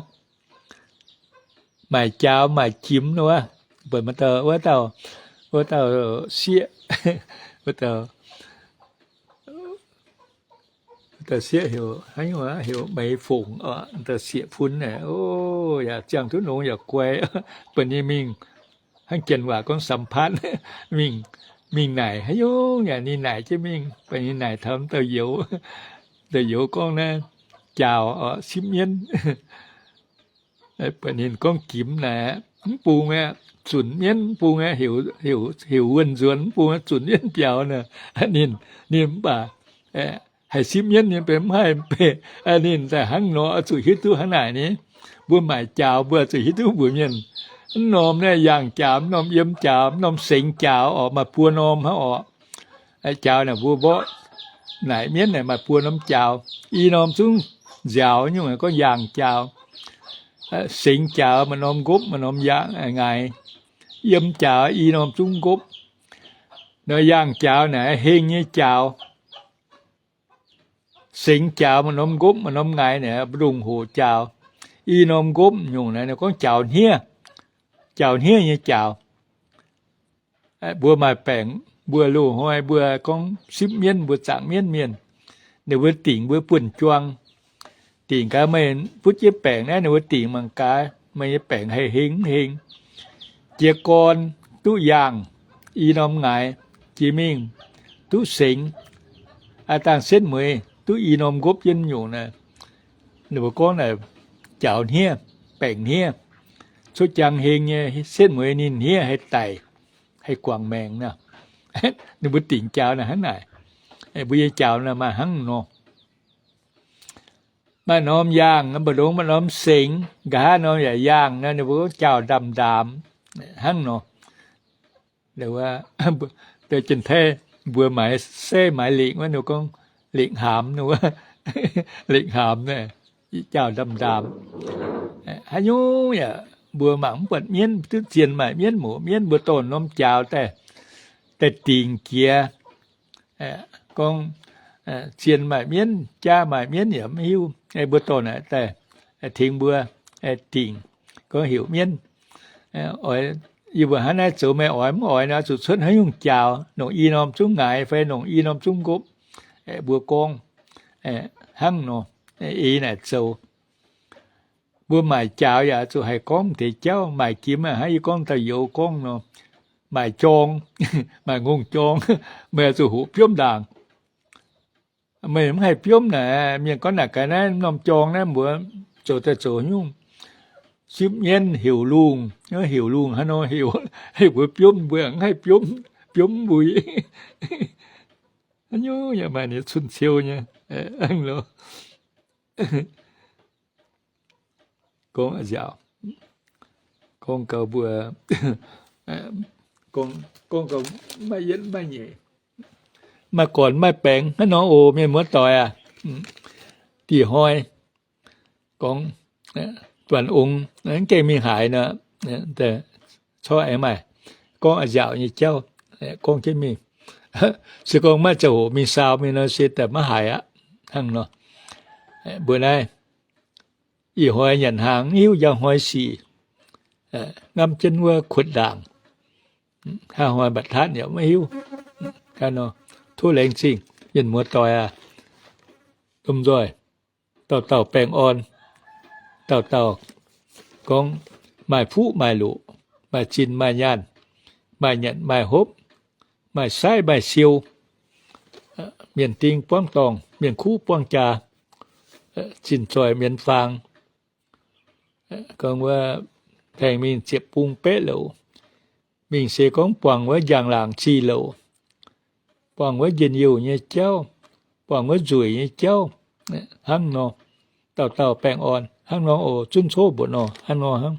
maaic jaaux maaic jimx nor wuov, buatc maaih dauh, wuov dauh, wuov dauh sieqv, wuov dauh Dauh sieqv heuc, heuc Meix Fongc, dauh sieqv fun naaic, o, yaac ziangh duqv nongx yaac guai, bun ninh mingh, hnangv janx waac gorngv สัมภาษณ์, mingh, mingh naaic haaix nyungc yaac ninh naaic jienv mingh, bun ninh naaic taux dauh youz, dauh youz gorngv naaiv jaaux sipv mienv. Bun ninh gorngv gimx naaic, mv bung aeqv, zunc mienv mv bung aeqv, heuc wuonh nzuonx mv bung aeqv, zunc mienv biaux naaic, ninh, ninh mv baac haih sipv mienv nyei, benx mv haih, ninh daaih hnangv nor oix zuqc hiuv duqv hnangv naaic ni. Mbuo maaic jaaux mbuo zuqc hiuv duqv mbuox mienh, mv norm naaiv yaangh jaaux, mv norm yiem jaaux, mv norm sengx jaaux orqc, maaih buo norm hnangv orqc. Jaaux naaic mbuo mborqv naaic mienv naaic maaih buo norm jaaux. I norm zungv nziaaux nyungc gorngv yaangh jaaux. Sengx jaaux maaih norm nqopv maaih norm yaangh ngaix. Yiem jaaux i norm zungv nqopv. Nor yaangh jaaux naaic heng nyei jaaux. Sengx jaaux maaih norm nqopv maaih norm ngaix naaic mbu'ndongx hoqc jaaux. I norm nqopv nyungc naaic gorngv jaaux hniev. Jaaux hniev nyei jaaux. Mbuo maaih baengc, mbuo loz-hnoi mbuo gorngv sipv mienv, mbuo zaangc mienv mienh, ninh mbuo dingc mbuo buonv-juang. Dingc gaax meih butv jienv baengc naaiv, ninh mbuo dingc mangc gaax meih nyei baengc haih heng mv heng. Jiez gorn duqv yaangh, i norm ngaix, jiex mingh duqv sengx, aa dangh setv mueiz duqv i norm nqopv jienv nyungc naaic. Ninh mbuo gorngv naaic jaaux hniev, baengc hniev. Cuotv jangx heng nyei setv mueiz ninh hniev haih daic, haih guangc maengc nor. Ninh mbuo dingc jaaux naaic hnangv naaic. Mbuo nyei jaaux naaic maaih hnangv nor. Maaih norm yaangh, mbu'ndongx maaih norm sengx, nqa'haav norm yaac yaangh nor, ninh mbuo gorngv jaaux ndaamv-ndaamv hnangv nor. Janx-taiv mbuo maaiz se maaiz lengc wuov, ninh mbuo gorngv lengc haamz, lengc haamz naaic, jaaux ndaamv-ndaamv. Haaix nyungc yaac mbuo mangc mv buatc mienv, duqv zien maaih mienv, moc mienv, mbuo dorh norm jaaux daaih, daaih dingc jiex. Gorngv zien maaih mienv, jaav maaih mienv yaac mv hiuv. Mbuo dorh naaic daaih tengx mbuo dingc, gorngv heuc mienv. Oix, yie mbuo hnangv naaiv zoux meih oix mv oix nor, zuqc cuotv haaix nyungc jaaux, nongc i norm zungv ngaix fai nongc i norm zungv nqopv. Mbuo gorngv hnangv nor, eix naaic zoux. Mbuo maaic jaaux yaac zuqc haih gorngv deix jauv, maaic gimx hnangv yie gorngv dauh youz gorngv nor, maaic jorng, maaic ngongh jorng, meih zuqc hoqc biomv ndaangc. Meih mv haih biomv naaic, mienh gorngv naaic gaax naaiv norm jorng naaiv mbuox zoux daaih zoux nyungc, sipv mienv heuc lungh, heuc lungh hnangv nor heuc, mbuo biomv mbuo mv haih biomv, biomv mbuo. Haaix nyungc yaac maaih ninh cun-ciou nyei. Gorngv nziaauc, gorngv gaux mbuo, gorngv gaux maiv yietv maiv nyeic, maaih gorn maaih baengx hnangv nor oc, mienh muoz doic aac. Dih hnoi gorngv duanc ong, mv gaengh mingh haaix nor, corc aengx maaih gorngv a'nziaauc nyei jauv, gorngv jienv mingh. Se gorngv maiv ziangh hoc mingh saau mingh nor se daaih maiv haiz aqv, hnangv nor. Mbuo naaiv ih hnoi nyanc hnaangx mv hiuv njang hnoi sic, ngamv jienv wuov kuotv ndaangc, hnangv hnoi mba'taatv yaac maiv hiuv. Tov laengz zingh mienh muoz doic aac, lomh nzoih dauh dauh baengh orn, dauh dauh gorngv maaih fuqv maaih loqc, maaih zinh maaih nyaanh, maaih nyanc maaih hopv, maaih saiv maaih siou, mienh ding buangv dorngh, mienh kuv buangv jaa, zinh zoih mienz faang. Gorngv wuov tengx mingh ziepc bung betv louc, mingh se gorngv buangh wuov njang-laangc zih louc, buangh wuov njien-youh nyei jauv, buangh wuov nzueic nyei jauv, hnangv nor. Dauh dauh baengh orn hnangv nor oc. Zunv coqv mbuoqc nor hnangv nor hnangv.